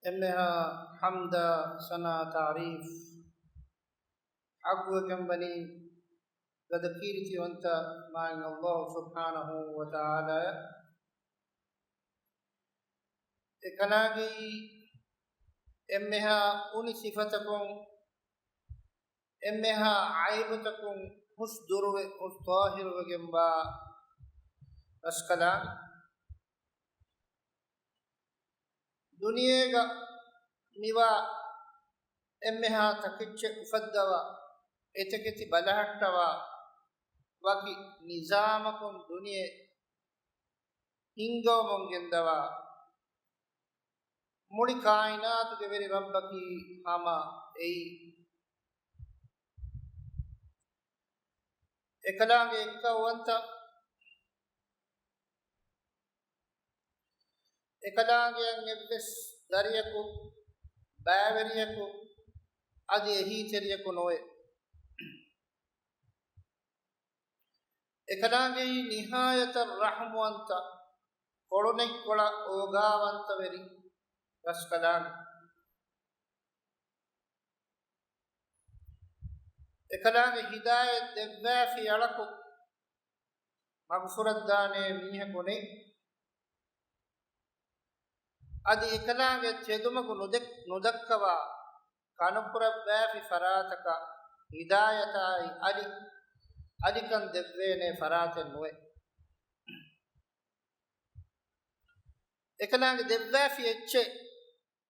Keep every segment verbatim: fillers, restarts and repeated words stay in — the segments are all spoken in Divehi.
އެންމެހާ ޙަމްދާ ސަނާ ތަޢުރީފް ޙައްޤުވެގެންވަނީ ގަދަ ކީރިތިވަންތަ މާތް ﷲ ސުބްޙާނަހޫ ވަތަޢާލާއަށް. އެކަލާނގެއީ އެންމެހާ އުނި ސިފަތަކުން، އެންމެހާ ޢައިބުތަކުން ހުސް ދުރުވެ، ހުސް ޠާހިރުވެގެންވާ ރަސްކަލާނގެ. ދުނިޔޭގަ މިވާ އެންމެހާ ތަކެއްޗެއް އުފައްދަވާ، އެތަކެތި ބަލަހައްޓަވާ، ވަކި ނިޒާމަކުން ދުނިޔެ ހިންގަވަމުން ގެންދަވާ، މުޅި ކާއިނާތުގެ ވެރި ރައްބަކީ ހަމަ އެއީ. އެކަލާނގެ އެއްކައުވަންތަ، އެކަލާނގެއަށް އެއްވެސް ދަރިޔަކު، ބައިވެރިޔަކު، އަދި އެހީތެރިޔަކު ނުވޭ. އެކަލާނގެއީ ނިހާޔަތަށް ރަޙްމުވަންތަ، ކޮޅުނެތްކޮޅަށް އޯގާވަންތަވެރި ރަސްކަލާނގެ. އެކަލާނގެ ހިދާޔަތް ދެއްވާފި އަޅަކު މަގުފުރައްދާނޭ މީހަކު ނެތް. އަދި އެކަލާނގެ ތެދުމަގު ނުދެ-، ނުދައްކަވާ ކަނުކުރައްވާފި ފަރާތަކަށް ހިދާޔަތާއި އަލި، އަލިކަން ދެއްވޭނޭ ފަރާތެއް ނުވޭ. އެކަލާނގެ ދެއްވާފި އެއްޗެއް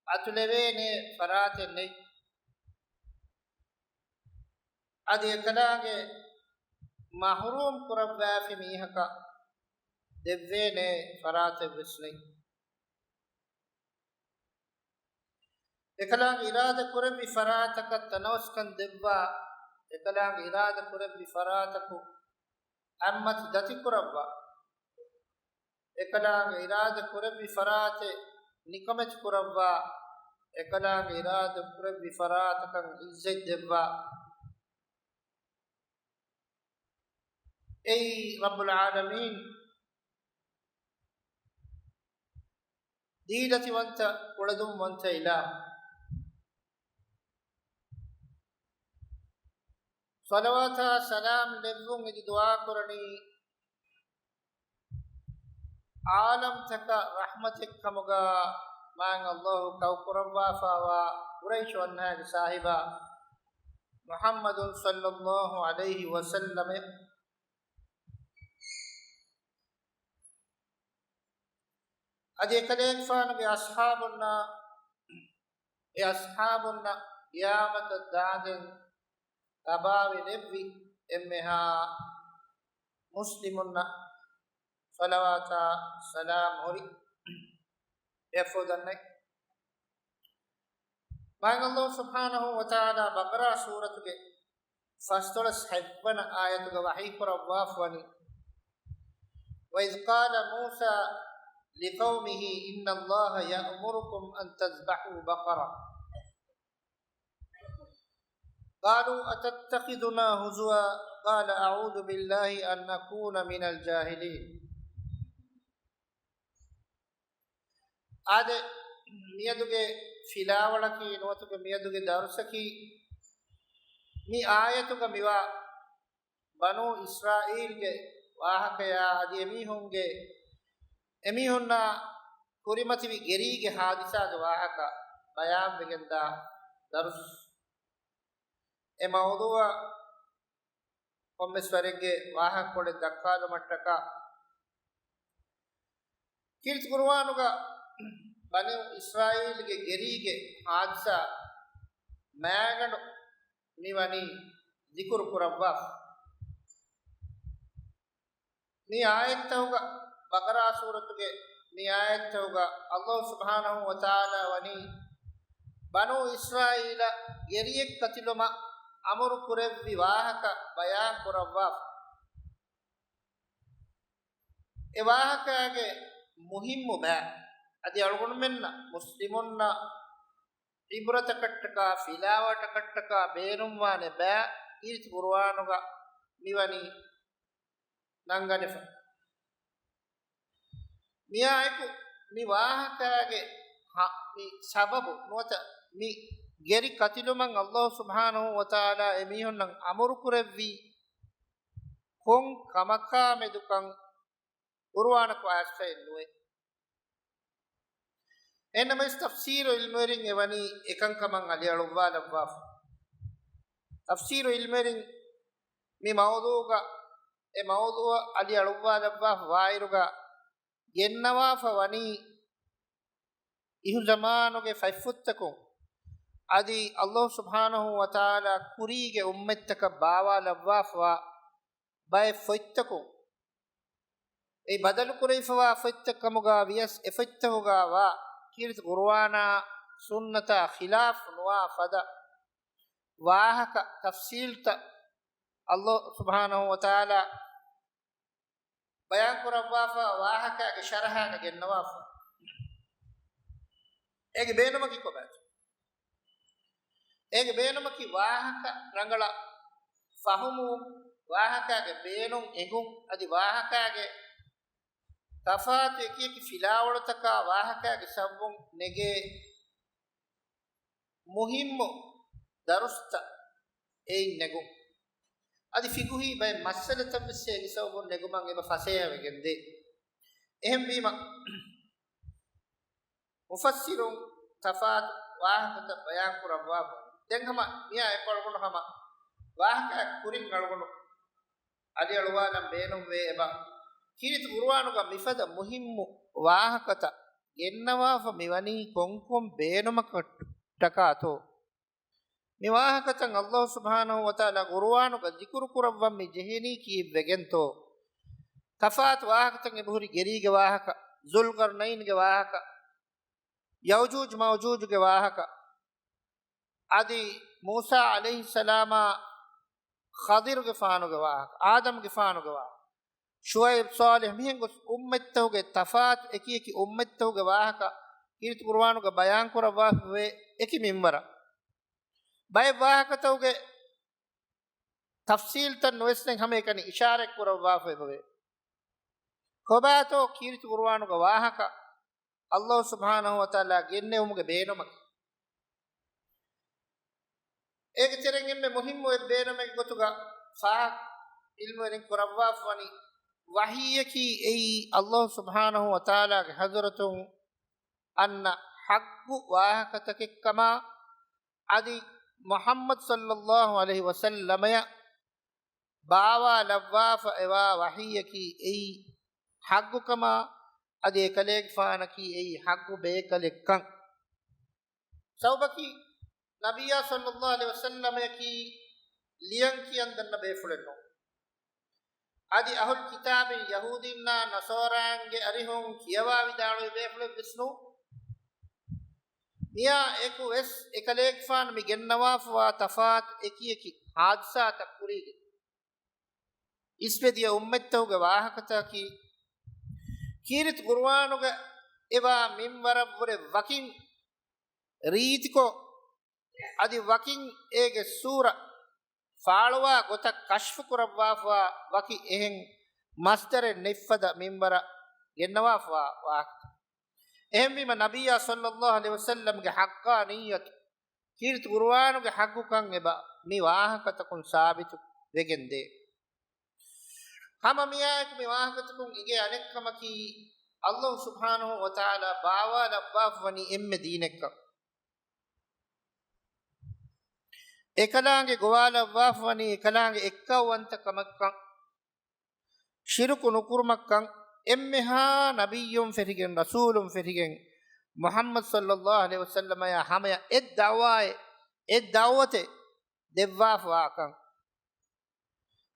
އަތުލެވޭނޭ ފަރާތެއް ނެތް. އަދި އެކަލާނގެ މަޙްރޫމް ކުރައްވާފި މީހަކަށް ދެއްވޭނޭ ފަރާތެއް ވެސް ނެތް. އެކަލާނގެ އިރާދަ ކުރެއްވި ފަރާތަކަށް ތަނަވަސްކަން ދެއްވާ، އެކަލާނގެ އިރާދަ ކުރެއްވި ފަރާތަކު އަތްމަތި ދަތި ކުރައްވާ، އެކަލާނގެ އިރާދަ ކުރެއްވި ފަރާތެއް ނިކަމެތި ކުރައްވާ، އެކަލާނގެ އިރާދަ ކުރެއްވި ފަރާތަކަށް ޢިއްޒަތް ދެއްވާ. އެއީ ރައްބުލް ޢާލަމީން ދީލަތިވަންތަ، ކުޅަދުންވަންތަ އިލާހު. ޞަލަވާތާ ސަލާމް ލެއްވުން އެދި ދުޢާކުރަނީ، ޢާލަމްތަކަށް ރަޙްމަތެއްކަމުގަ މާތް ﷲ ކައުކުރައްވާފައިވާ ޤުރައިޝު އަންހާގެ ސާހިބާ މުޙައްމަދު ޞައްލައްލާހު ޢަލައިހި ވަސައްލަމަށް. އަދި އެކަލޭގެފާނުގެ އަޞްޙާބުންނާ، އެ އަޞްޙާބުންނަށް ޤިޔާމަތަށް ދާންދެން ތަބާވެލެއްވި އެންމެހާ މުސްލިމުންނަށް ޞަލަވާތާ ސަލާމް ހުރި އެފޯދަންނެ. މާތް ﷲ ސުބްޙާނަހޫ ވަތަޢާލާ ބަޤަރާ ސޫރަތުގެ ފަސްދޮޅަސް ހަތްވަނަ އާޔަތުގަ ވަޙީ ކުރައްވާފަވަނީ، وَإِذْ قَالَ مُوسَىٰ لِقَوْمِهِ إِنَّ اللَّهَ يَأْمُرُكُمْ أَن تَذْبَحُوا بَقَرَةً قَالُوا أَتَتَّخِذُنَا هُزُوًا قَالَ أَعُوذُ بِاللَّهِ أَنْ أَكُونَ مِنَ الْجَاهِلِينَ. އާދެ، މިއަދުގެ ފިލާވަޅަކީ ނުވަތަ މިއަދުގެ ދަރުސަކީ މި އާޔަތުގަ މިވާ ބަނޫ އިސްރާއީލްގެ ވާހަކަޔާ އަދި އެމީހުންގެ، އެމީހުންނާ ކުރިމަތިވި ގެރީގެ ހާދިސާގެ ވާހަކަ ބަޔާންވެގެންދާ ދަރުސް. އެ މައުޟޫޢަށް ކޮންމެސް ވަރެއްގެ ވާހަކަކޮޅެއް ދައްކާލުމަށްޓަކާ، ކީރިތި ޤުރުއާނުގަ ބަނޫ އިސްރާއީލްގެ ގެރީގެ ހާދިސާ މާގަނޑު މިވަނީ ޛިކުރު ކުރައްވާފަ. މި އާޔަތްތަކުގަ، ބަޤަރާ ސޫރަތުގެ މި އާޔަތްތަކުގަ ﷲ ސުބްޙާނަހޫ ވަތަޢާލާ ވަނީ ބަނޫ އިސްރާއީލަށް ގެރިއެއް ކަތިލުމަށް އަމުރު ކުރެއްވި ވާހަކަ ބަޔާން ކުރައްވާފަ. އެ ވާހަކައިގެ މުހިއްމު ބައި އަދި އަޅުގަނޑުމެންނަށް މުސްލިމުންނަށް ޢިބްރަތަކަށްޓަކާ، ފިލާވަޅަކަށްޓަކާ ބޭނުންވާނެ ބައި ކީރިތި ޤުރުއާނުގަ މިވަނީ ނަންގަނެފަ. މިއާއެކު މި ވާހަކައިގެ ހަ-، މި ސަބަބު ނުވަތަ މި ގެރި ކަތިލުމަށް ﷲ ސުބްޙާނަހޫ ވަތަޢާލާ އެމީހުންނަށް އަމުރުކުރެއްވީ ކޮން ކަމަކާމެދުކަން ޤުރުއާނަކު އައިސްފައެއް ނުވޭ. އެހެންނަމަވެސް ތަފްސީރު ޢިލްމުވެރިން އެ ވަނީ އެކަންކަމަށް އަލިއަޅުއްވާލައްވާފަ. ތަފްސީރު ޢިލްމުވެރިން މި މައުޟޫޢުގަ އެ މައުޟޫޢަށް އަލިއަޅުއްވާލައްވާފަ ވާއިރުގަ ގެންނަވާފަ ވަނީ އިހުޒަމާނުގެ ފަތްފުށްތަކުން އަދި ﷲ ސުބްޙާނަހޫ ވަތަޢާލާ ކުރީގެ އުއްމަތްތަކަށް ބާވާލައްވާފަވާ ބައެއް ފޮތްތަކުން، އެ ބަދަލުކުރެވިފަވާ ފޮތްތައް ކަމުގަ ވިޔަސް އެ ފޮތްތަކުގަ ވާ ކީރިތި ޤުރުއާނާ ސުންނަތާ ޚިލާފު ނުވާ ފަދަ ވާހަކަ ތަފްސީލްތައް ﷲ ސުބްޙާނަހޫ ވަތަޢާލާ ބަޔާންކުރައްވާފަ ވާހަކައިގެ ޝަރަޙާގަ ގެންނަވާފަ. އޭގެ ބޭނުމަކީ ކޮބާތޯ؟ އޭގެ ބޭނުމަކީ ވާހަކަ ރަނގަޅަށް ފަހުމުވުން، ވާހަކައިގެ ބޭނުން އެނގުން، އަދި ވާހަކައިގެ ތަފާތު އެކިއެކި ފިލާވަޅުތަކާ ވާހަކައިގެ ސަބަބުން ނެގޭ މުހިއްމު ދަރުސްތައް އެއިން ނެގުން. އަދި ފިޤުހީ ބައެއް މައްސަލަތައްވެސް އޭގެ ސަބަބުން ނެގުމަށް އެބަ ފަސޭހަވެގެންދޭ. އެހެންވީމަ، މުފައްސިރުން ތަފާތު ވާހަކަތައް ބަޔާންކުރައްވާފަ. ދެން ހަމަ މިއާ އެކު އަޅުގަނޑު ހަމަ ވާހަކައަށް ކުރިން އަޅުގަނޑު އަލިއަޅުވާލަން ބޭނުންވޭ އެބަ. ކީރިތި ޤުރުއާނުގަ މިފަދަ މުހިއްމު ވާހަކަތައް ގެންނަވާފަ މިވަނީ ކޮންކޮން ބޭނުމަކަށްޓަކާތޯ؟ މި ވާހަކަތައް ﷲ ސުބްޙާނަހޫ ވަތަޢާލާ ޤުރުއާނުގަ ޛިކުރު ކުރައްވަން މި ޖެހެނީ ކީއްވެގެންތޯ؟ ތަފާތު ވާހަކަތައް އެބަހުރި ގެރީގެ ވާހަކަ، ޛުލްޤަރްނައިންގެ ވާހަކަ، ޔައުޖޫޖު މައުޖޫޖުގެ ވާހަކަ، އަދި މޫސާ ޢަލައިހިއްސަލާމާ ޚަޟިރުގެފާނުގެ ވާހަކަ، އާދަމްގެފާނުގެ ވާހަކަ، ޝުޢައިބް، ޞާލިޙް، މިހެން ގޮސް އުއްމަތްތަކުގެ ތަފާތު އެކިއެކި އުއްމަތްތަކުގެ ވާހަކަ ކީރިތި ޤުރުއާނުގަ ބަޔާންކުރައްވާފަވޭ އެކި މިންވަރަށް. ބައެއް ވާހަކަތަކުގެ ތަފްޞީލްތައް ނުވެސް ދެން ހަމައެކަނި އިޝާރަތްކުރައްވާފަ އެބަވޭ. ކޮބާތޯ ކީރިތި ޤުރުއާނުގެ ވާހަކަ ﷲ ސުބްޙާނަހޫ ވަތަޢާލާ ގެންނެވުމުގެ ބޭނުމަކީ؟ އޭގެ ތެރެއިން އެންމެ މުހިއްމު އެއް ބޭނުމެއްގެ ގޮތުގަ ފާހަގަ ޢިލްމުވެރިން ކުރައްވާފަވަނީ، ވަޙީއަކީ އެއީ ﷲ ސުބްޙާނަހޫ ވަތަޢާލާގެ ޙަޟްރަތުން އަންނަ ޙައްޤު ވާހަކަތަކެއްކަމާ، އަދި މުޙައްމަދު ޞައްލައްލާހު ޢަލައިހި ވަސައްލަމަޔަށް ބާވާލައްވާފަ އެވާ ވަޙީއަކީ އެއީ ޙައްޤުކަމާ، އަދި އެކަލޭގެފާނަކީ އެއީ ޙައްޤު ބޭކަލެއްކަން. ސަބަބަކީ، ނަބިއްޔާ ޞައްލައްލާހު ޢަލައިހި ވަސައްލަމަޔަކީ ލިޔަން ކިޔަން ދަންނަ ބޭފުޅެއް ނޫން. އަދި އަހުލު ކިތާބިން ޔަހޫދީންނާ ނަޞާރާއިންގެ އަރިހުން ކިޔަވާ ވިދާޅުވި ބޭފުޅެއް ވެސް ނޫން. މިއާ އެކު ވެސް އެކަލޭގެފާނު މި ގެންނަވާފަވާ ތަފާތު އެކިއެކި ޙާދިސާތައް ކުރީގެ އިސްވެދިޔަ އުއްމަތްތަކުގެ ވާހަކަތަކަކީ، ކީރިތި ޤުރުއާނުގަ އެވާ މިންވަރަށްވުރެ ވަކިން ރީތިކޮށް، އަދި ވަކިން އޭގެ ސޫރަ ފާޅުވާ ގޮތަށް ކަޝްފު ކުރައްވާފަވާ، ވަކި އެހެން މަޞްދަރެއް ނެތްފަދަ މިންވަރަށް ގެންނަވާފަވާ ވާހަކަ. އެހެންވީމަ، ނަބިއްޔާ ޞައްލައްލާހު ޢަލައިހި ވަސައްލަމްގެ ޙައްޤާނިއްޔަތު ކީރިތި ޤުރުއާނުގެ ޙައްޤުކަން އެބަ މި ވާހަކަތަކުން ސާބިތު ވެގެންދޭ. ހަމަ މިއާއެކު މި ވާހަކަތަކުން އެނގޭ އަނެއްކަމަކީ، ﷲ ސުބްޙާނަހޫ ވަތަޢާލާ ބާވާލައްވާފަވަނީ އެންމެ ދީނެއްކަން. އެކަލާނގެ ގޮވާލައްވާފަވަނީ އެކަލާނގެ އެއްކައުވަންތަ ކަމަށްކަން. ޝިރުކު ނުކުރުމަށްކަން. އެންމެހާ ނަބިއްޔުން ފެށިގެން، ރަސޫލުން ފެށިގެން، މުޙައްމަދު ޞައްލައްލާހު ޢަލައިހި ވަސައްލަމަޔާ ހަމަޔަށް އެއް ދަޢުވާއެއް، އެއް ދަޢުވަތެއް ދެއްވާފަވާކަން.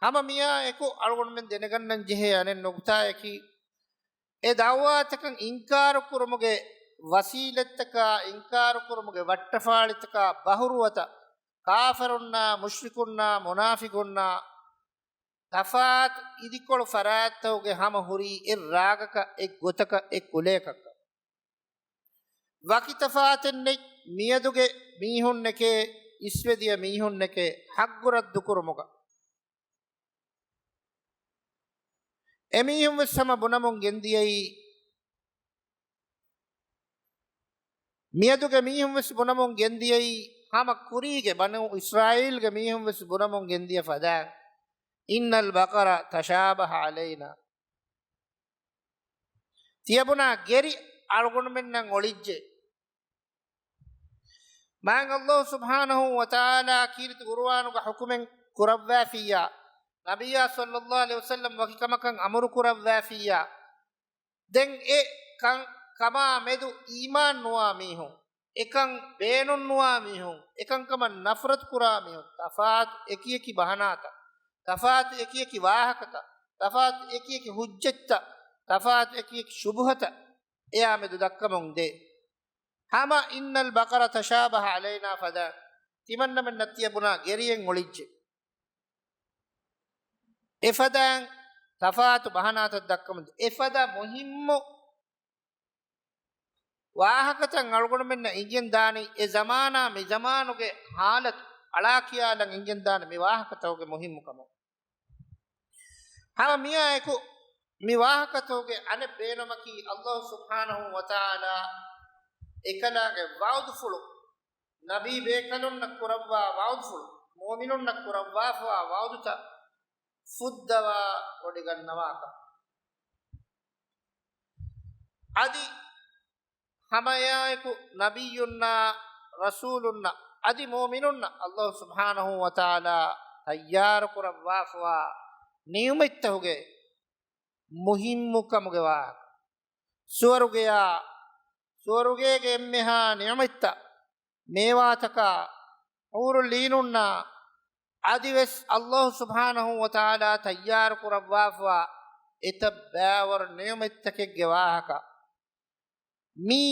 ހަމަ މިއާ އެކު އަޅުގަނޑުމެން ދެނެގަންނަން ޖެހޭ އަނެއް ނުކުތާއަކީ، އެ ދަޢުވާތަކަށް އިންކާރު ކުރުމުގެ ވަސީލަތްތަކާ، އިންކާރު ކުރުމުގެ ވައްޓަފާޅިތަކާ ބަހުރުވަތަ، ކާފަރުންނާ، މުޝްރިކުންނާ، މުނާފިޤުންނާ، ތަފާތު އިދިކޮޅު ފަރާތްތަކުގެ ހަމަ ހުރީ އެއް ރާގަކަށް، އެއް ގޮތަކަށް، އެއް ކުލަޔަކަށް. ވަކި ތަފާތެއް ނެތް މިއަދުގެ މީހުންނެކޭ، އިސްވެދިޔަ މީހުންނެކޭ ޙައްޤު ރައްދުކުރުމުގަ. އެމީހުން ވެސް ހަމަ ބުނަމުން ގެންދިޔައީ، މިއަދުގެ މީހުން ވެސް ބުނަމުން ގެންދިޔައީ، ހަމަ ކުރީގެ ބަނޫ އިސްރާއީލްގެ މީހުން ވެސް ބުނަމުން ގެންދިޔަ ފަދައިން، إن البقر تشابه علينا. ތިޔަބުނާ ގެރި އަޅުގަނޑުމެންނަށް އޮޅިއްޖެ. މާތް ﷲ ސުބްޙާނަހޫ ވަތަޢާލާ ކީރިތި ޤުރުއާނުގަ ޙުކުމެއް ކުރައްވާފިއްޔާ، ނަބިއްޔާ ޞައްލައްލާހު ޢަލައިހި ވަސައްލަމް ވަކި ކަމަކަށް އަމުރު ކުރައްވާފިއްޔާ، ދެން އެ ކަން ކަމާ މެދު އީމާން ނުވާ މީހުން، އެކަން ބޭނުން ނުވާ މީހުން، އެކަންކަމަށް ނަފްރަތު ކުރާ މީހުން، ތަފާތު އެކިއެކި ބަހަނާތައް، ތަފާތު އެކިއެކި ވާހަކަތައް، ތަފާތު އެކިއެކި ޙުއްޖަތްތައް، ތަފާތު އެކިއެކި ޝުބުހަތައް އެއާ މެދު ދައްކަމުން ދޭ. ހަމަ إن البقر تشابه علينا ފަދައިން، ތިމަންނަމެންނަށް ތިޔަބުނާ ގެރިއެއް އޮޅިއްޖެ. އެފަދައިން ތަފާތު ބަހަނާތައް ދައްކަމުން ދޭ. އެފަދަ މުހިއްމު ވާހަކަތައް އަޅުގަނޑުމެންނަށް އެނގެންދާނީ، އެ ޒަމާނާ މި ޒަމާނުގެ ޙާލަތު އަޅާކިޔާލަން އެނގެންދާނެ މި ވާހަކަތަކުގެ މުހިއްމުކަމުން. ހަމަ މިއާއެކު މި ވާހަކަތަކުގެ އަނެއް ބޭނުމަކީ، ﷲ ސުބްޙާނަހޫ ވަތަޢާލާ އެކަލާނގެ ވަޢުދުފުޅު، ނަބީ ބޭކަލުންނަށް ކުރައްވާ ވަޢުދުފުޅު، މުއުމިނުންނަށް ކުރައްވާފަވާ ވަޢުދުތައް ފުއްދަވާ ވޮޑިގަންނަވާކަން. އަދި ހަމައެއާއެކު ނަބިއްޔުންނާ، ރަސޫލުންނަށް، އަދި މުއުމިނުންނަށް ﷲ ސުބްޙާނަހޫ ވަތަޢާލާ ތައްޔާރު ކުރައްވާފަވާ ނިޢުމަތްތަކުގެ މުހިއްމުކަމުގެ ވާހަކަ. ސުވަރުގެޔާ، ސުވަރުގޭގެ އެންމެހާ ނިޢުމަތްތައް، މޭވާތަކާ، ޙޫރުލް ޢީނުންނާ، އަދިވެސް ﷲ ސުބްޙާނަހޫ ވަތަޢާލާ ތައްޔާރު ކުރައްވާފަވާ އެތައް ބައިވަރު ނިޢުމަތްތަކެއްގެ ވާހަކަ. މީ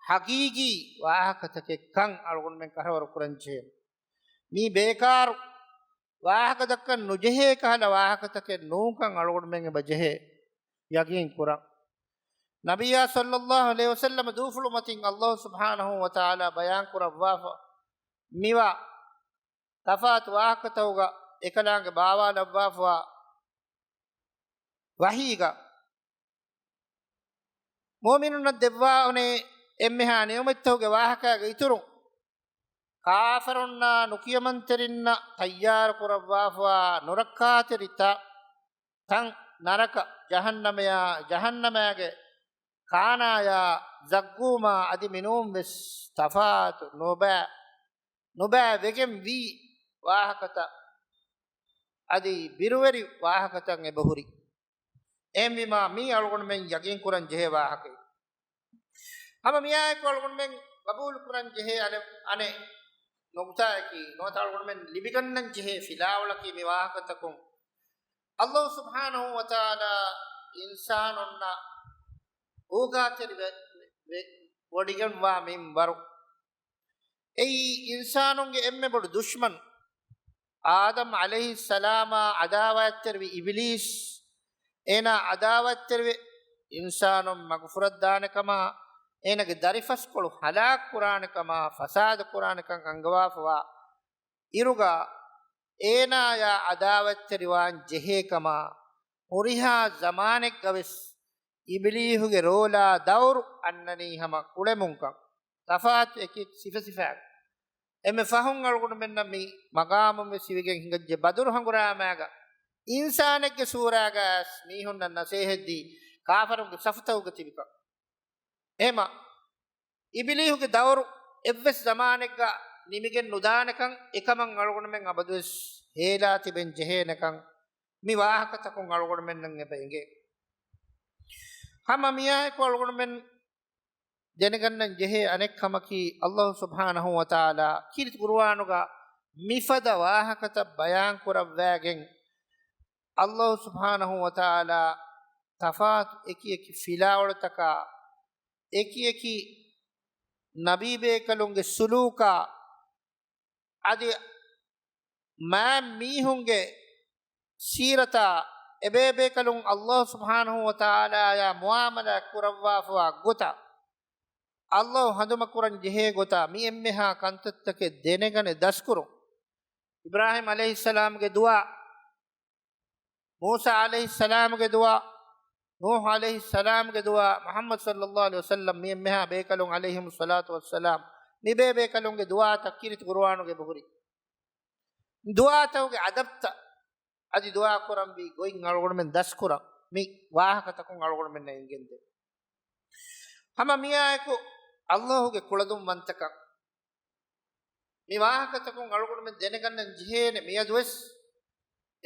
ޙަޤީޤީ ވާހަކަތަކެއްކަން އަޅުގަނޑުމެން ކަށަވަރު ކުރަން ޖެހޭ. މީ ބޭކާރު ވާހަކަ ދައްކަން ނުޖެހޭ ކަހަލަ ވާހަކަތަކެއް ނޫންކަން އަޅުގަނޑުމެން އެބަ ޖެހޭ ޔަޤީން ކުރަން. ނަބިއްޔާ ޞައްލައްލާހު ޢަލައިހި ވަސައްލަމަ ދޫފުޅުމަތިން ﷲ ސުބްޙާނަހޫ ވަތަޢާލާ ބަޔާން ކުރައްވާފަ މިވާ ތަފާތު ވާހަކަތަކުގަ އެކަލާނގެ ބާވާލައްވާފަވާ ވަޙީގަ، މުއުމިނުންނަށް ދެއްވާނެ އެންމެހާ ނިޢުމަތްތަކުގެ ވާހަކައިގެ އިތުރުން، ކާފަރުންނާ ނުކިޔަމަންތެރިންނަށް ތައްޔާރު ކުރައްވާފަވާ ނުރައްކާތެރި ތަ-، ތަން، ނަރަކަ، ޖަހަންނަމަޔާ، ޖަހަންނަމާގެ ކާނާޔާ، ޒައްޤޫމާ އަދި މިނޫން ވެސް ތަފާތު ނުބައި، ނުބައި ވެގެން ވީ ވާހަކަތައް، އަދި ބިރުވެރި ވާހަކަތައް އެބަހުރި. އެހެންވީމާ، މީ އަޅުގަނޑުމެން ޔަޤީން ކުރަން ޖެހޭ ވާހަކައެއް. ހަމަ މިއާއެކު އަޅުގަނޑުމެން ގަބޫލު ކުރަން ޖެހޭ އަނެއް، އަނެއް ނުކުތާއަކީ، ނުވަތަ އަޅުގަނޑުމެން ލިބިގަންނަން ޖެހޭ ފިލާވަޅަކީ، މި ވާހަކަތަކުން ﷲ ސުބްޙާނަހޫ ވަތަޢާލާ އިންސާނުންނަށް އޯގާތެރި ވެ-، ވެ-، ވޮޑިގެންވާ މިންވަރު. އެއީ އިންސާނުންގެ އެންމެ ބޮޑު ދުޝްމަން، އާދަމް ޢަލައިހިއްސަލާމާ ޢަދާވާތްތެރިވި އިބިލީސް، އޭނާ ޢަދާވާތްތެރިވެ، އިންސާނުން މަގުފުރައްދާނެ ކަމާ، އޭނާގެ ދަރިފަސްކޮޅު ހަލާކު ކުރާނެ ކަމާ، ފަސާދަ ކުރާނެ ކަން އަންގަވާފަވާ އިރުގަ، އޭނާޔާ ޢަދާވާތްތެރިވާން ޖެހޭ ކަމާ، ހުރިހާ ޒަމާނެއްގަވެސް އިބިލީހުގެ ރޯލާ ދައުރު އަންނަނީ ހަމަ ކުޅެމުންކަން. ތަފާތު އެކި ސިފަސިފައި. އެންމެ ފަހުން އަޅުގަނޑުމެންނަށް މި މަގާމުން ވެސް ހިވިގެން ހިނގައްޖެ ބަދުރު ހަނގުރާމައިގަ އިންސާނެއްގެ ސޫރާގަ އައިސް މީހުންނަށް ނަސޭހަތްދީ ކާފަރުންގެ ސަފުތަކުގަ ތިބިކަން. އެހެމަ އިބިލީހުގެ ދައުރު އެއްވެސް ޒަމާނެއްގަ ނިމިގެން ނުދާނެކަން، އެކަމަށް އަޅުގަނޑުމެން އަބަދުވެސް ހޭލާ ތިބެން ޖެހޭނެކަން، މި ވާހަކަތަކުން އަޅުގަނޑުމެންނަށް އެބަ އެނގޭ. ހަމަ މިއާއެކު އަޅުގަނޑުމެން ދެނެގަންނަން ޖެހޭ އަނެއް ކަމަކީ، ﷲ ސުބްޙާނަހޫ ވަތަޢާލާ ކީރިތި ޤުރުއާނުގަ މިފަދަ ވާހަކަތައް ބަޔާން ކުރައްވައިގެން، ﷲ ސުބްޙާނަހޫ ވަތަޢާލާ ތަފާތު އެކި އެކި ފިލާވަޅުތަކާ، އެކި އެކި ނަބީބޭކަލުންގެ ސުލޫކާ، އަދި މާތް މީހުންގެ ސީރަތާ، އެބޭބޭކަލުން ﷲ ސުބްޙާނަހޫ ވަތަޢާލާޔާ މުޢާމަލާތް ކުރައްވާފަވާ ގޮތަށް، ﷲ ހަނދުމަކުރަން ޖެހޭ ގޮތާ، މި އެންމެހާ ކަންތައްތަކެއް ދެނެގަނެ ދަސްކުރުން. އިބްރާހީމް ޢަލައިހިއްސަލާމްގެ ދުޢާ، މޫސާ ޢަލައިހިއްސަލާމްގެ ދުޢާ، ނޫޙު ޢަލައިހިއްސަލާމްގެ ދުޢާ، މުޙައްމަދު ޞައްލައްލާހު ޢަލައިހި ވަސައްލަމް މި އެންމެހާ ބޭކަލުން ޢަލައިހިމުއްޞަލާތު ވައްސަލާމް މި ބޭބޭކަލުންގެ ދުޢާތައް ކީރިތި ޤުރުއާނުގައި އެބަހުރި. ދުޢާތަކުގެ އަދަބްތައް އަދި ދުޢާ ކުރަންވީ ގޮތް އަޅުގަނޑުމެން ދަސްކުރަން މި ވާހަކަތަކުން އަޅުގަނޑުމެންނަށް އެނގެންދޭ. ހަމަ މިއާއެކު އައްލާހުގެ ކުޅަދުންވަންތަކަން މި ވާހަކަތަކުން އަޅުގަނޑުމެން ދެނެގަންނަން ޖެހޭނެ މިއަދުވެސް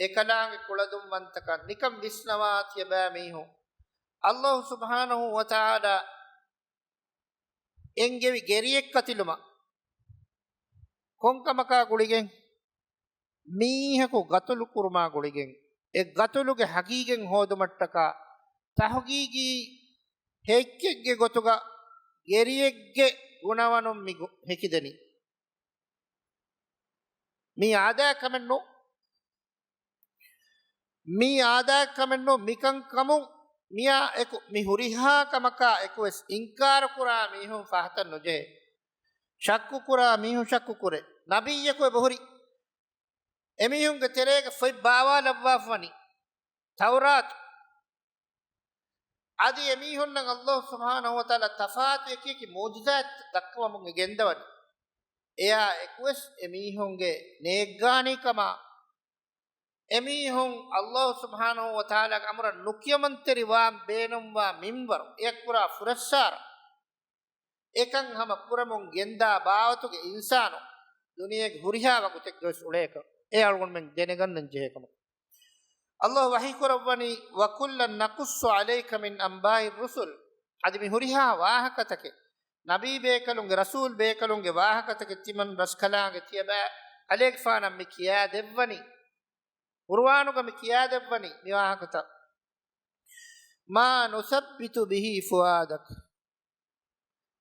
އެކަލާނގެ ކުޅަދުންވަންތަކަން ނިކަން ވިސްނަވާ ތިޔަބައި މީހުން އައްލާހު ސުބްޙާނަހު ވަތަޢާލާ އެންގެވި ގެރިއެއް ކަތިލުމަށް ކޮންކަމަކާ ގުޅިގެން؟ މީހަކު ގަތުލު ކުރުމާ ގުޅިގެން، އެ ގަތުލުގެ ހަގީގަތް ހޯދުމަށްޓަކާ ތަހުގީގީ ހެއްކެއްގެ ގޮތުގަ ގެރިއެއްގެ ގުނަވަނުން މި ގު-، ހެކިދެނީ. މީ އާދައިގެ ކަމެއް ނޫން. މީ އާދައިގެ ކަމެއް ނޫން. މިކަން ކަމުން މިއާ އެކު މި ހުރިހާ ކަމަކާ އެކުވެސް އިންކާރު ކުރާ މީހުން ފަހަތަށް ނުޖެހޭ. ޝައްކު ކުރާ މީހުން ޝައްކު ކުރޭ. ނަބިއްޔަކު އެބަހުރި. އެމީހުންގެ ތެރޭގަ ފޮތް ބާވާލައްވާފަ ވަނީ ތައުރާތު. އަދި އެމީހުންނަށް އައްލާހު ސުބްޙާނަހު ވަތަޢާލާ ތަފާތު އެކިއެކި މުޢުޖިޒާތް ދައްކަވަމުން އެ ގެންދަވަނީ. އެއާ އެކުވެސް އެމީހުންގެ ނޭއްގާނީކަމާ، އެމީހުން އައްލާހު ސުބްޙާނަހު ވަތަޢާލާގެ އަމުރަށް ނުކިޔަމަންތެރިވާން ބޭނުންވާ މިންވަރު، އެއަށް ކުރާ ފުރައްސާރަ، އެކަން ހަމަ ކުރަމުން ގެންދާ ބާވަތުގެ އިންސާނު ދުނިޔޭގެ ހުރިހާ ވަގުތެއްގަވެސް އުޅޭކަށް އެ އަޅުގަނޑުމެން ދެނެގަންނަން ޖެހޭ ކަމަށް. އައްލާހު ވަޙީ ކުރައްވަނީ، "وَكُلًّا نَقُصُّ عَلَيْكَ مِنْ أَنْبَاءِ الرُّسُلِ" އަދި މި ހުރިހާ ވާހަކަތަކެއް، ނަބީ ބޭކަލުންގެ، ރަސޫލް ބޭކަލުންގެ ވާހަކަތަކެއް ތިމަން ރަސްކަލާނގެ ތިޔަބައި ކަލޭގެފާނަށް މި ކިޔާދެއްވަނީ، ޤުރުއާނުގަ މި ކިޔާދެއްވަނީ މި ވާހަކަތައް. "مَا نُثَبِّتُ بِهِ فُؤَادَكَ"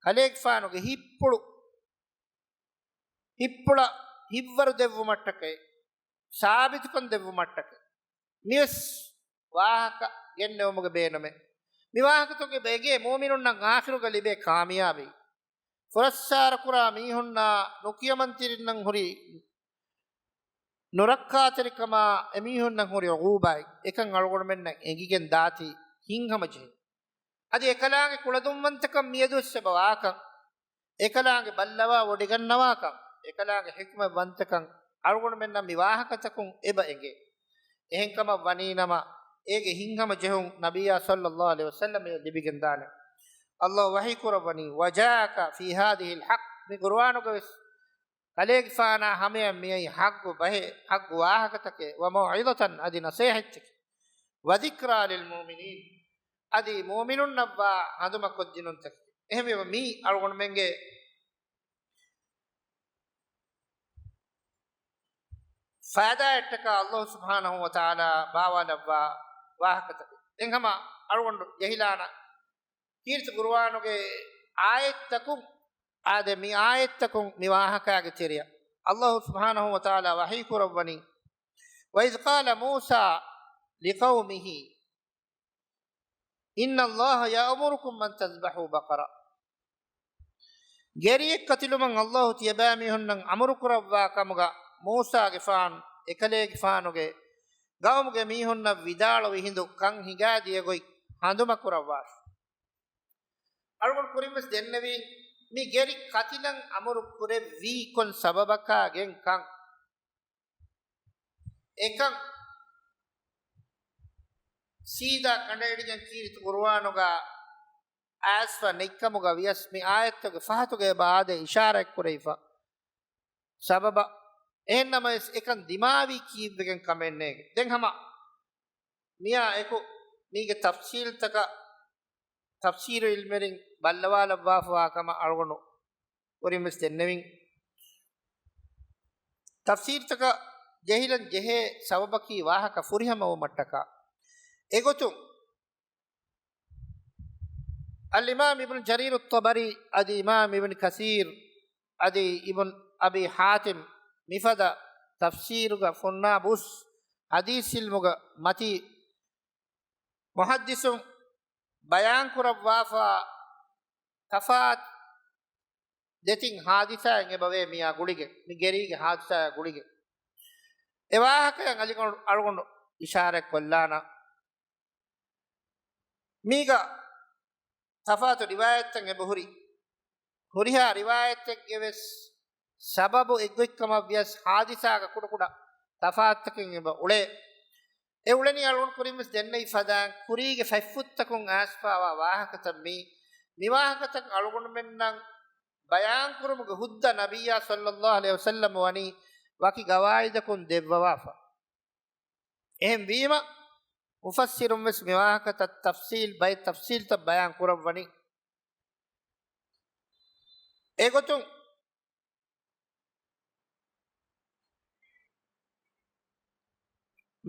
ކަލޭގެފާނުގެ ހިތްޕުޅު، ހިތްޕުޅަށް ހިތްވަރު ދެއްވުމަށްޓަކައި، ސާބިތުކަން ދެއްވުމަށްޓަކައި، މިވެސް ވާހަކަ ގެންނެވުމުގެ ބޭނުމެއް. މި ވާހަކަތަކުގެ ބެގޭ މުއުމިނުންނަށް އާޚިރުގަ ލިބޭ ކާމިޔާބީ. ފުރައްސާރަކުރާ މީހުންނާ ނުކިޔަމަންތެރިންނަށް ހުރި ނުރައްކާތެރިކަމާ، އެމީހުންނަށް ހުރި ޢުޤޫބާތް އެކަން އަޅުގަނޑުމެންނަށް އެނގިގެން ދާތީ ހިތްހަމަޖެހި. އަދި އެކަލާނގެ ކުޅަދުންވަންތަކަން މިއަދުވެސް އެބަ ވާކަން، އެކަލާނގެ ބައްލަވާ ވޮޑިގަންނަވާކަން، އެކަލާނގެ ޙިކުމަތްވަންތަކަން އަޅުގަނޑުމެންނަށް މި ވާހަކަތަކުން އެބަ އެނގޭ. އެހެންކަމަށް ވަނީނަމަ، އޭގެ ހިތްހަމަޖެހުން ނަބިއްޔާ ޞައްލައްލާހު ޢަލައިހި ވަސައްލަމަށް ލިބިގެންދާނެ. އައްލާހު ވަޙީ ކުރައްވަނީ، "وَجَاءَكَ فِي هَذِهِ الْحَقُّ" މި ޤުރުއާނުގަވެސް ކަލޭގެފާނާ ހަމަޔަށް މިއައީ ޙައްޤު ބަހެއް، ޙައްޤު ވާހަކަތަކެއް، "وَمَوْعِظَةً" އަދި ނަޞޭޙަތްތަކެއް، "وَذِكْرَىٰ لِلْمُؤْمِنِينَ" އަދި މުއުމިނުންނަށްވާ ހަނދުމަކޮށްދިނުންތަކެއް. އެހެންވީމަ މީ އަޅުގަނޑުމެންގެ ފައިދާއަށްޓަކާ އައްލާހު ސުބްޙާނަހު ވަތަޢާލާ ބާވާލައްވާ ވާހަކަތަކެއް. ދެން ހަމަ އަޅުގަނޑު ޖެހިލާނަން ކީރިތި ޤުރުއާނުގެ އާޔަތްތަކުން، އާދެ، މި އާޔަތްތަކުން މި ވާހަކައިގެ ތެރެއަށް އައްލާހު ސުބްޙާނަހު ވަތަޢާލާ ވަޙީ ކުރައްވަނީ، "وَإِذْ قَالَ مُوسَىٰ لِقَوْمِهِ إِنَّ اللَّهَ يَأْمُرُكُمْ أَن تَذْبَحُوا بَقَرَةً" ގެރިއެއް ކަތިލުމަށް އައްލާހު ތިޔަބައިމީހުންނަށް އަމުރު ކުރައްވާ ކަމުގަ މޫސާގެފާނު އެކަލޭގެފާނުގެ ގައުމުގެ މީހުންނަށް ވިދާޅުވި ހިނދު ކަން ހިނގާދިޔަ ގޮތް ހަނދުމަކުރައްވާށި. އަޅުގަނޑު ކުރިންވެސް ދެންނެވީ، މި ގެރި ކަތިލަން އަމުރު ކުރެއްވީ ކޮން ސަބަބަކާ ގެން ކަން. އެކަން ސީދާ ކަނޑައެޅިގެން ކީރިތި ޤުރުއާނުގަ އައިސްފަ ނެތްކަމުގަ ވިޔަސް މި އާޔަތުގެ ފަހަތުގައި އެބަ އާދޭ އިޝާރާތް ކުރެވިފަ. ސަބަބަށް އެހެންނަމަވެސް އެކަން ދިމާވީ ކީއްވެގެން ކަމެއް ނޭނގެ. ދެން ހަމަ މިއާ އެކު މީގެ ތަފްސީލްތަކަށް ތަފްސީރު އިލްމެރިން ބައްލަވާލައްވާފަވާ ކަމަށް އަޅުގަނޑު ކުރިންވެސް ދެންނެވިން. ތަފްސީރުތަކަށް ޖެހިލަން ޖެހޭ ސަބަބަކީ ވާހަކަ ފުރިހަމަވުމަށްޓަކާ. އެގޮތުން އަލްއިމާމް އިބްނު ޖަރީރު އައްޠަބަރީ އަދި އިމާމް އިބްނު ކަސީރު އަދި އިބްނު އަބީ ޙާތިމް މިފަދަ ތަފްސީރުގަ ފުންނާބުސް ޙަދީޘް ޢިލްމުގަ މަތީ މުޙައްދިސުން ބަޔާންކުރައްވާފަ ތަފާތު ދެތިން ޙާދިސާއެއް އެބަވޭ މިއާ ގުޅިގެން، މި ގެރީގެ ޙާދިސާއާ ގުޅިގެން. އެ ވާހަކަޔަށް އަލިގަނޑު އަޅުގަނޑު އިޝާރާތް ކޮށްލާނަން. މީގަ ތަފާތު ރިވާޔަތްތައް އެބަހުރި. ހުރިހާ ރިވާޔަތެއްގެ ވެސް ސަބަބު އެއްގޮތްކަމަށް ވިޔަސް، ހާދިސާގަ ކުޑަކުޑަ ތަފާތުތަކެއް އެބަ އުޅޭ. އެ އުޅެނީ އަޅުގަނޑު ކުރިން ވެސް ދެންނެވި ފަދައިން، ކުރީގެ ފަތްފުށްތަކުން އައިސްފައިވާ ވާހަކަތައް މީ. މި ވާހަކަތައް އަޅުގަނޑުމެންނަށް ބަޔާންކުރުމުގެ ހުއްދަ ނަބިއްޔާ ޞައްލައްލާހު ޢަލައިހި ވަސައްލަމަ ވަނީ ވަކި ގަވާއިދަކުން ދެއްވަވާފަ. އެހެންވީމަ، މުފައްސިރުން ވެސް މި ވާހަކަތައް ތަފްޞީލް ބައި ތަފްޞީލްތައް ބަޔާން ކުރައްވަނީ. އެގޮތުން،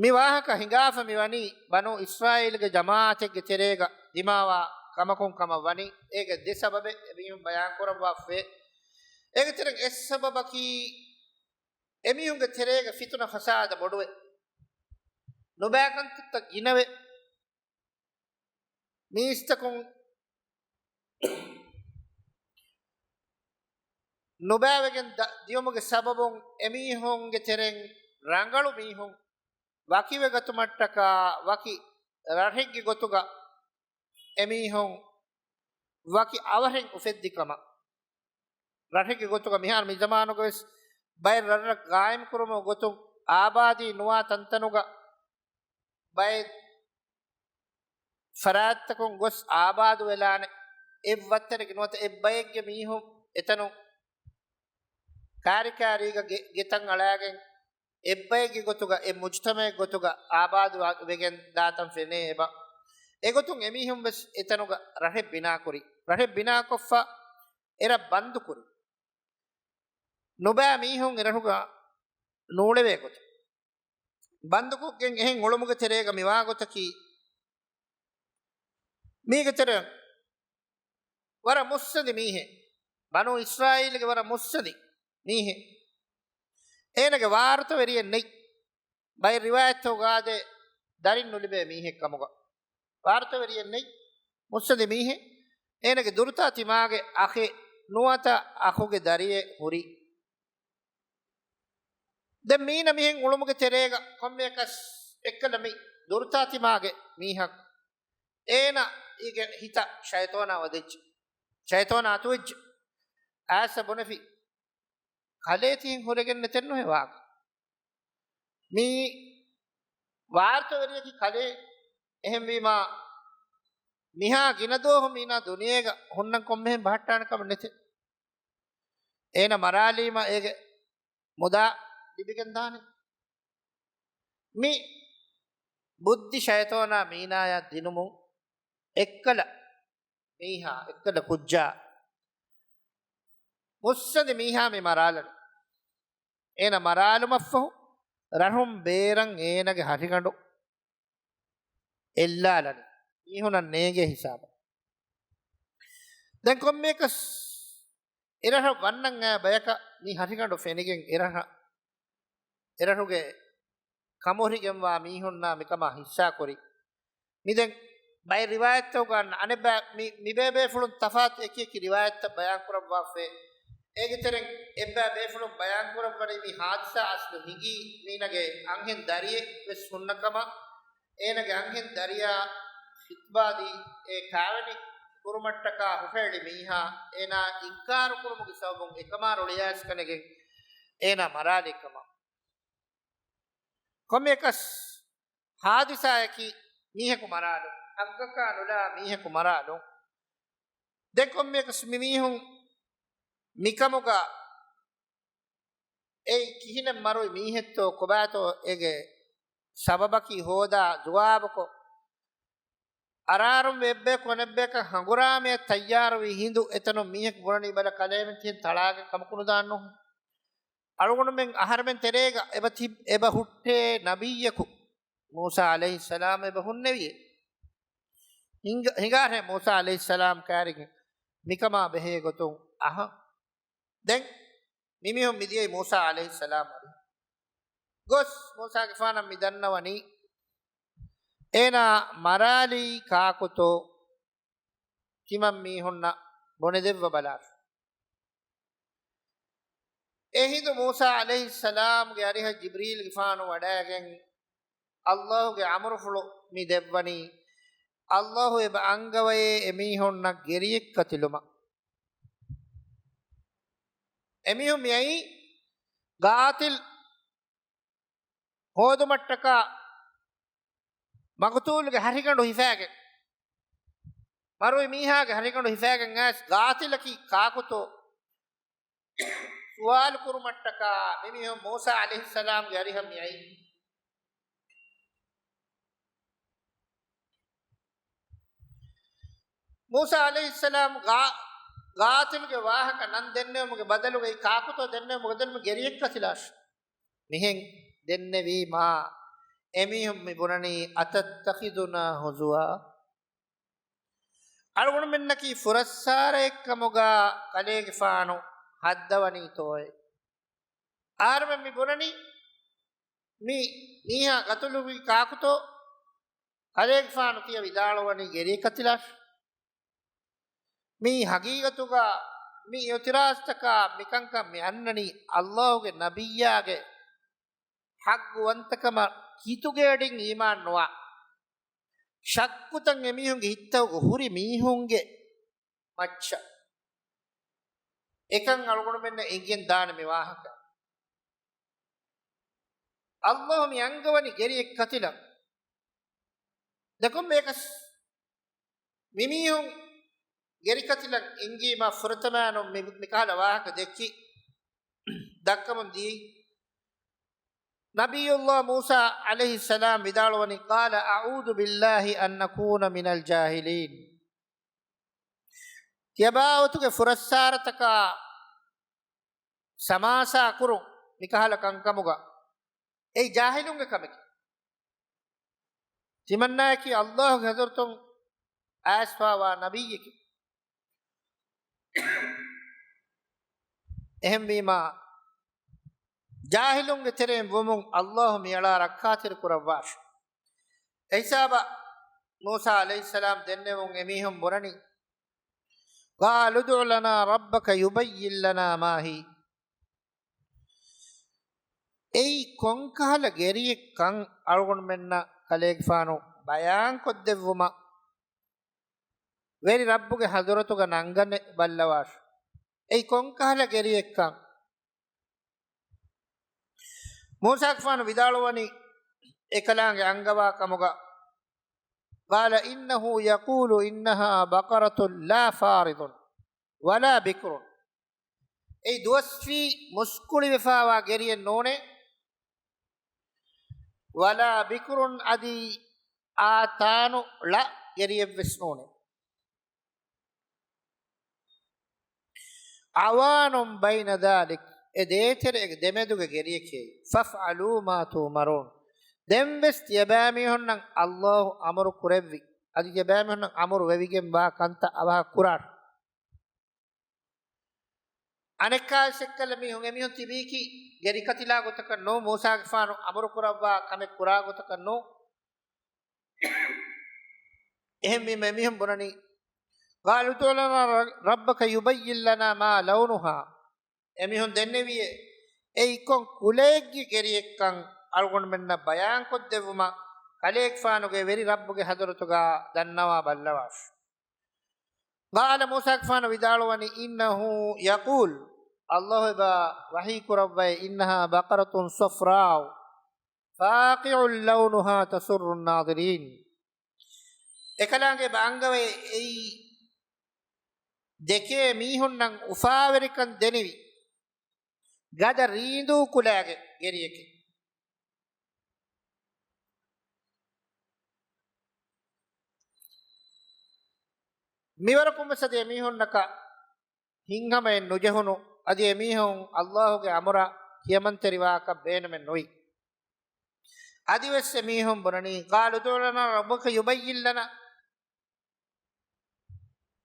މި ވާހަކަ ހިނގާފަ މި ވަނީ ބަނޫ އިސްރާއީލުގެ ޖަމާޢަތެއްގެ ތެރޭގަ ދިމާވާ ކަމަކުން ކަމަށް ވަނީ. އޭގެ ދެ ސަބަބެއް އެމީހުން ބަޔާން ކުރައްވާފައި. އޭގެ ތެރެއިން އެއް ސަބަބަކީ، އެމީހުންގެ ތެރޭގަ ފިތުނަ ފަސާދަ ބޮޑުވެ، ނުބައި ކަންތައްތައް ގިނަވެ، މީސްތަކުން ނުބައިވެގެން ދަ-، ދިޔުމުގެ ސަބަބުން އެމީހުންގެ ތެރެއިން ރަނގަޅު މީހުން ވަކިވެގަތުމަށްޓަކާ، ވަކި ރަށެއްގެ ގޮތުގަ އެމީހުން ވަކި އަވަހެއް އުފެއްދި ކަމަށް. ރަށެއްގެ ގޮތުގަ މިހާރު މި ޒަމާނުގަ ވެސް ބައެއް ރަށްރަށް ގާއިމް ކުރުމުގެ ގޮތުން އާބާދީ ނުވާ ތަންތަނުގަ ބައެއް ފަރާތްތަކުން ގޮސް އާބާދު ވެލާނެ. އެއް ވައްތަރެއްގެ ނުވަތަ އެއްބައެއްގެ މީހުން އެތަނުން ކާރިކާރީގަ ގެ-، ގެތައް އަޅާގެން އެއްބައެއްގެ ގޮތުގަ، އެއް މުޖްތަމައެއް ގޮތުގަ އާބާދު ވެގެން ދާތަން ފެނޭ އެބަ. އެގޮތުން އެމީހުން ވެސް އެތަނުގަ ރަށެއް ބިނާކުރި. ރަށެއް ބިނާކޮށްފަ އެރަށް ބަންދުކުރި. ނުބައި މީހުން އެރަށުގަ ނޫޅެވޭ ގޮތަށް. ބަންދުކޮށްގެން އެހެން އުޅުމުގެ ތެރޭގަ މިވާ ގޮތަކީ، މީގެ ތެރެއަށް ވަރަށް މުއްސަނދި މީހެއް، ބަނޫ އިސްރާއީލުގެ ވަރަށް މުއްސަނދި މީހެއް، އޭނަގެ ވާރުތަވެރިއެއް ނެތް. ބައެއް ރިވާޔަތްތަކުގަ އާދޭ، ދަރިން ނުލިބޭ މީހެއް ކަމުގަ. ވާރުތަވެރިއެއް ނެތް، މުއްސަނދި މީހެއް. އޭނަގެ ދުރުތާ ތިމާގެ އަޚެއް ނުވަތަ އަޚުގެ ދަރިއެއް ހުރި. ދެން މީނަ މިހެން އުޅުމުގެ ތެރޭގަ ކޮންމެއަކަސް އެއްކަލަ މި ދުރުތާ ތިމާގެ މީހަކު އޭނަ އީގެ ހިތަށް ޝައިޠޯނާ ވަދެއްޖެ. ޝައިޠޯނާ އަތުވެއްޖެ. އާސަ ބުނެފި، ކަލޭ ތިހެން ހުރެގެން ނެތެއްނުހޭ ވާގަ. މީ ވާރުތަވެރިޔަކީ ކަލޭ. އެހެންވީމާ، މިހާ ގިނަ ދުވަހު މީނާ ދުނިޔޭގަ ހުންނަން ކޮންމެހެން ބަހައްޓާނެ ކަމެއް ނެތެ. އޭނަ މަރާލީމަ އޭގެ މުދާ ލިބިގެން ދާނެ. މި ބުއްދި ޝައިޠޯނާ މީނާޔަށް ދިނުމުން އެއްކަލަ މީހާ، އެއްކަލަ ކުއްޖާ، މުއްސަނދި މީހާ މި މަރާލަނީ. އޭނަ މަރާލުމަށްފަހު ރަށުން ބޭރަށް އޭނަގެ ހަށިގަނޑު އެއްލާލަނީ، މީހުނަށް ނޭނގޭ ހިސާބަށް. ދެން ކޮންމެއަކަސް އެރަށަށް ވަންނަން އައި ބަޔަކަށް މި ހަށިގަނޑު ފެނިގެން އެރަށަށް، އެރަށުގެ ކަމުރިގެންވާ މީހުންނާ މިކަމާ ހިއްސާކުރި. މި ދެން ބައެއް ރިވާޔަތްތަކުގަ އަންނަ އަނެއްބައި މި، މި ބޭބޭފުޅުން ތަފާތު އެކި އެކި ރިވާޔަތްތައް ބަޔާން ކުރައްވާފައި. އޭގެ ތެރެއިން އެއްބައި ބޭފުޅުން ބަޔާން ކުރައްވަނީ މި ހާދިސާ އަސްލު ހިނގީ މީނަގެ އަންހެން ދަރިއެއް ވެސް ހުންނަ ކަމަށް. އޭނަގެ އަންހެން ދަރިޔާ ޚިޠްބާދީ އެ ކާވެނި ކުރުމަށްޓަކާ ހުށައެޅި މީހާ އޭނާ އިންކާރު ކުރުމުގެ ސަބަބުން އެކަމާ ރޮޅިއައިސް ކަނެގެން އޭނާ މަރާލި ކަމަށް. ކޮންމެއަކަސް ހާދިސާއަކީ މީހަކު މަރާލުން، ހައްގަކާ ނުލާ މީހަކު މަރާލުން. ދެން ކޮންމެއަކަސް މި މީހުން މިކަމުގަ އެއީ ކިހިނެއް މަރުވި މީހެއްތޯ، ކޮބާތޯ އޭގެ ސަބަބަކީ ހޯދާ ޖުވާބުކޮށް، އަރާރުން އެއްބަޔަކު އަނެއްބަޔަކަށް ހަނގުރާމަޔަށް ތައްޔާރުވި ހިނދު އެތަނުން މީހަކު ބުނަނީ ބަލަ ކަލޭމެން ތިހެން ތަޅާގެން ކަމަކު ނުދާންނު. އަޅުގަނޑުމެން އަހަރެމެން ތެރޭގަ އެބަ ތި-، އެބަ ހުއްޓޭ ނަބިއްޔަކު މޫސާ ޢަލައިހިއްސަލާމް އެބަ ހުންނެވިއޭ. ހިނގ-، ހިނގާހޭ މޫސާ ޢަލައިހިއްސަލާމް ކާރިގެން މިކަމާ ބެހޭ ގޮތުން އަހަން. ދެން މިމީހުން މިދިޔައީ މޫސާ ޢަލައިހިއްސަލާމް އަޑު. ގޮސް މޫސާގެފާނަށް މި ދަންނަވަނީ އޭނާ މަރާލީ ކާކުތޯ ތިމަން މީހުންނަށް ބުނެދެއްވަ ބަލާފި. އެހިނދު މޫސާ ޢަލައިހިއްސަލާމްގެ އަރިހަށް ޖިބްރީލްގެފާނު ވަޑައިގެން ﷲގެ އަމުރުފުޅު މި ދެއްވަނީ، ﷲ އެބަ އަންގަވައޭ އެމީހުންނަށް ގެރިއެއް ކަތިލުމަށް. އެމީހުން މިއައީ ޤާތިލް ހޯދުމަށްޓަކާ މަޤްތޫލުގެ ހަށިގަނޑު ހިފާގެން، މަރުވި މީހާގެ ހަށިގަނޑު ހިފާގެން އައިސް، ޤާތިލަކީ ކާކުތޯ ސުވާލު ކުރުމަށްޓަކާ މިމީހުން މޫސާ ޢަލައިހިއްސަލާމްގެ އަރިހަށް މިއައީ. މޫސާ ޢަލައިހިއްސަލާމް ގާ-، ޤާތިލުގެ ވާހަކަ ނަން ދެންނެވުމުގެ ބަދަލުގައި، ކާކުތޯ ދެންނެވުމުގެ ބަދަލުގައި ގެރިއެއް ކަތިލާށި. މިހެން ދެންނެވީމާ، އެމީހުން މި ބުނަނީ، "أتتخذنا هزوا؟" އަޅުގަނޑުމެންނަކީ ފުރައްސާރައެއްކަމުގަ ކަލޭގެފާނު ހައްދަވަނީތޯއޭ؟ އަހަރުމެން މި ބުނަނީ، މި މީހާ ޤަތުލުވީ ކާކުތޯ؟ ކަލޭގެފާނު ތިޔަ ވިދާޅުވަނީ ގެރިއެއް ކަތިލާށި. މީ ހަގީގަތުގަ މި އިޢުތިރާޒުތަކާ މިކަންކަން މި އަންނަނީ ﷲގެ ނަބިއްޔާގެ ޙައްޤުވަންތަކަމަށް ހިތުގެ އަޑިން އީމާން ނުވާ، ޝައްކުތައް އެމީހުންގެ ހިތްތަކުގަ ހުރި މީހުންގެ މައްޗަށް. އެކަން އަޅުގަނޑުމެންނަށް އެނގިގެން ދާނެ މި ވާހަކަ. ﷲ މި އަންގަވަނީ ގެރިއެއް ކަތިލަން. ދެކޮން ބޭކަސް މިމީހުން ގެރިކަތިލަން އެނގީމާ ފުރަތަމައިނުން މި، މިކަހަލަ ވާހަކަ ދެއްކި ދައްކަމުން ދިޔައީ. ނަބިއްޔުﷲ މޫސާ ޢަލައިހިއްސަލާމް ވިދާޅުވަނީ، "قال أعوذ بالله أن أكون من الجاهلين." ތިޔަބާވަތުގެ ފުރައްސާރަތަކާ ސަމާސާ ކުރުން މިކަހަލަ ކަންކަމުގަ އެއީ ޖާހިލުންގެ ކަމެކޭ. ތިމަންނާއަކީ ﷲގެ ޙަޟްރަތުން އައިސްފައިވާ ނަބިއްޔެކޭ. އެހެންވީމާ، ޖާހިލުންގެ ތެރެއިން ވުމުން ﷲ މިއަޅާ ރައްކާތެރި ކުރައްވާށި. އެހިސާބަށް މޫސާ ޢަލައިހިއްސަލާމް ދެންނެވުން އެމީހުން ބުނަނީ، "قالوا ادْعُ لَنَا رَبَّكَ يُبَيِّن لَنَا مَا هِيَ." އެއީ ކޮންކަހަލަ ގެރިއެއްކަން އަޅުގަނޑުމެންނަށް ކަލޭގެފާނު ބަޔާންކޮށްދެއްވުމަށް ވެރި ރައްބުގެ ޙަޟްރަތުގަ ނަންގަނެ ބައްލަވާށި. އެއީ ކޮންކަހަލަ ގެރިއެއްކަން؟ މޫސާގެފާނު ވިދާޅުވަނީ އެކަލާނގެ އަންގަވާ ކަމުގަ، "قَالَ إِنَّهُ يَقُولُ إِنَّهَا بَقَرَةٌ لَا فَارِضٌ وَلَا بِكْرٌ." އެއީ ދުވަސްވީ މުސްކުޅިވެފާވާ ގެރިއެއް ނޫނޭ، "وَلَا بِكْرٌ" އަދި އާ ތާނު ޅަ ގެރިއެއްވެސް ނޫނޭ. "عَوَانٌ بَيْنَ ذَٰلِكَ" އެ ދޭތެރޭގެ ދެމެދުގެ ގެރިއެކޭ. "فَافْعَلُوا مَا تُؤْمَرُونَ" ދެންވެސް ތިޔަބައިމީހުންނަށް ﷲ އަމުރު ކުރެއްވި، އަދި ތިޔަބައިމީހުންނަށް އަމުރު ވެވިގެން ވާ ކަންތައް އަވަހަށް ކުރާށި. އަނެއްކާވެސް އެއްކަލަ މީހުން، އެމީހުން ތިބީކީ ގެރިކަތިލާ ގޮތަކަށް ނޫން، މޫސާގެފާނު އަމުރު ކުރައްވާ ކަމެއް ކުރާ ގޮތަކަށް ނޫން. އެހެންވީމަ އެމީހުން ބުނަނީ، "قَالُوا ادْعُ لَنَا رَبَّكَ يُبَيِّن لَنَا مَا لَوْنُهَا" އެމީހުން ދެންނެވިއޭ، އެއީ ކޮން ކުލައެއްގެ ގެރިއެއްކަން އަޅުގަނޑުމެންނަށް ބަޔާންކޮށްދެއްވުމަށް ކަލޭގެފާނުގެ ވެރި ރައްބުގެ ޙަޟްރަތުގަ ދަންނަވާ ބައްލަވާށި. قَالَ، މޫސާގެފާނު ވިދާޅުވަނީ، إِنَّهُ يَقُولُ، ﷲ އެބަ ވަޙީ ކުރައްވައޭ، إِنَّهَا بَقَرَةٌ صَفْرَاءُ فَاقِعٌ لَوْنُهَا تَسُرُّ النَّاظِرِينَ. އެކަލާނގެ އެބަ އަންގަވައޭ، އެއީ ދެކޭ މީހުންނަށް އުފާވެރިކަން ދެނިވި ގަދަ ރީނދޫ ކުލައިގެ ގެރިއެކޭ. މިވަރަކުން ވެސް އަދި އެމީހުންނަކަށް ހިތްހަމައެއް ނުޖެހުނު، އަދި އެމީހުން ﷲގެ އަމުރަށް ކިޔަމަންތެރިވާކަށް ބޭނުމެއް ނުވި. އަދިވެސް އެމީހުން ބުނަނީ، قَالُوا ادْعُ لَنَا رَبَّكَ يُبَيِّن لَنَا.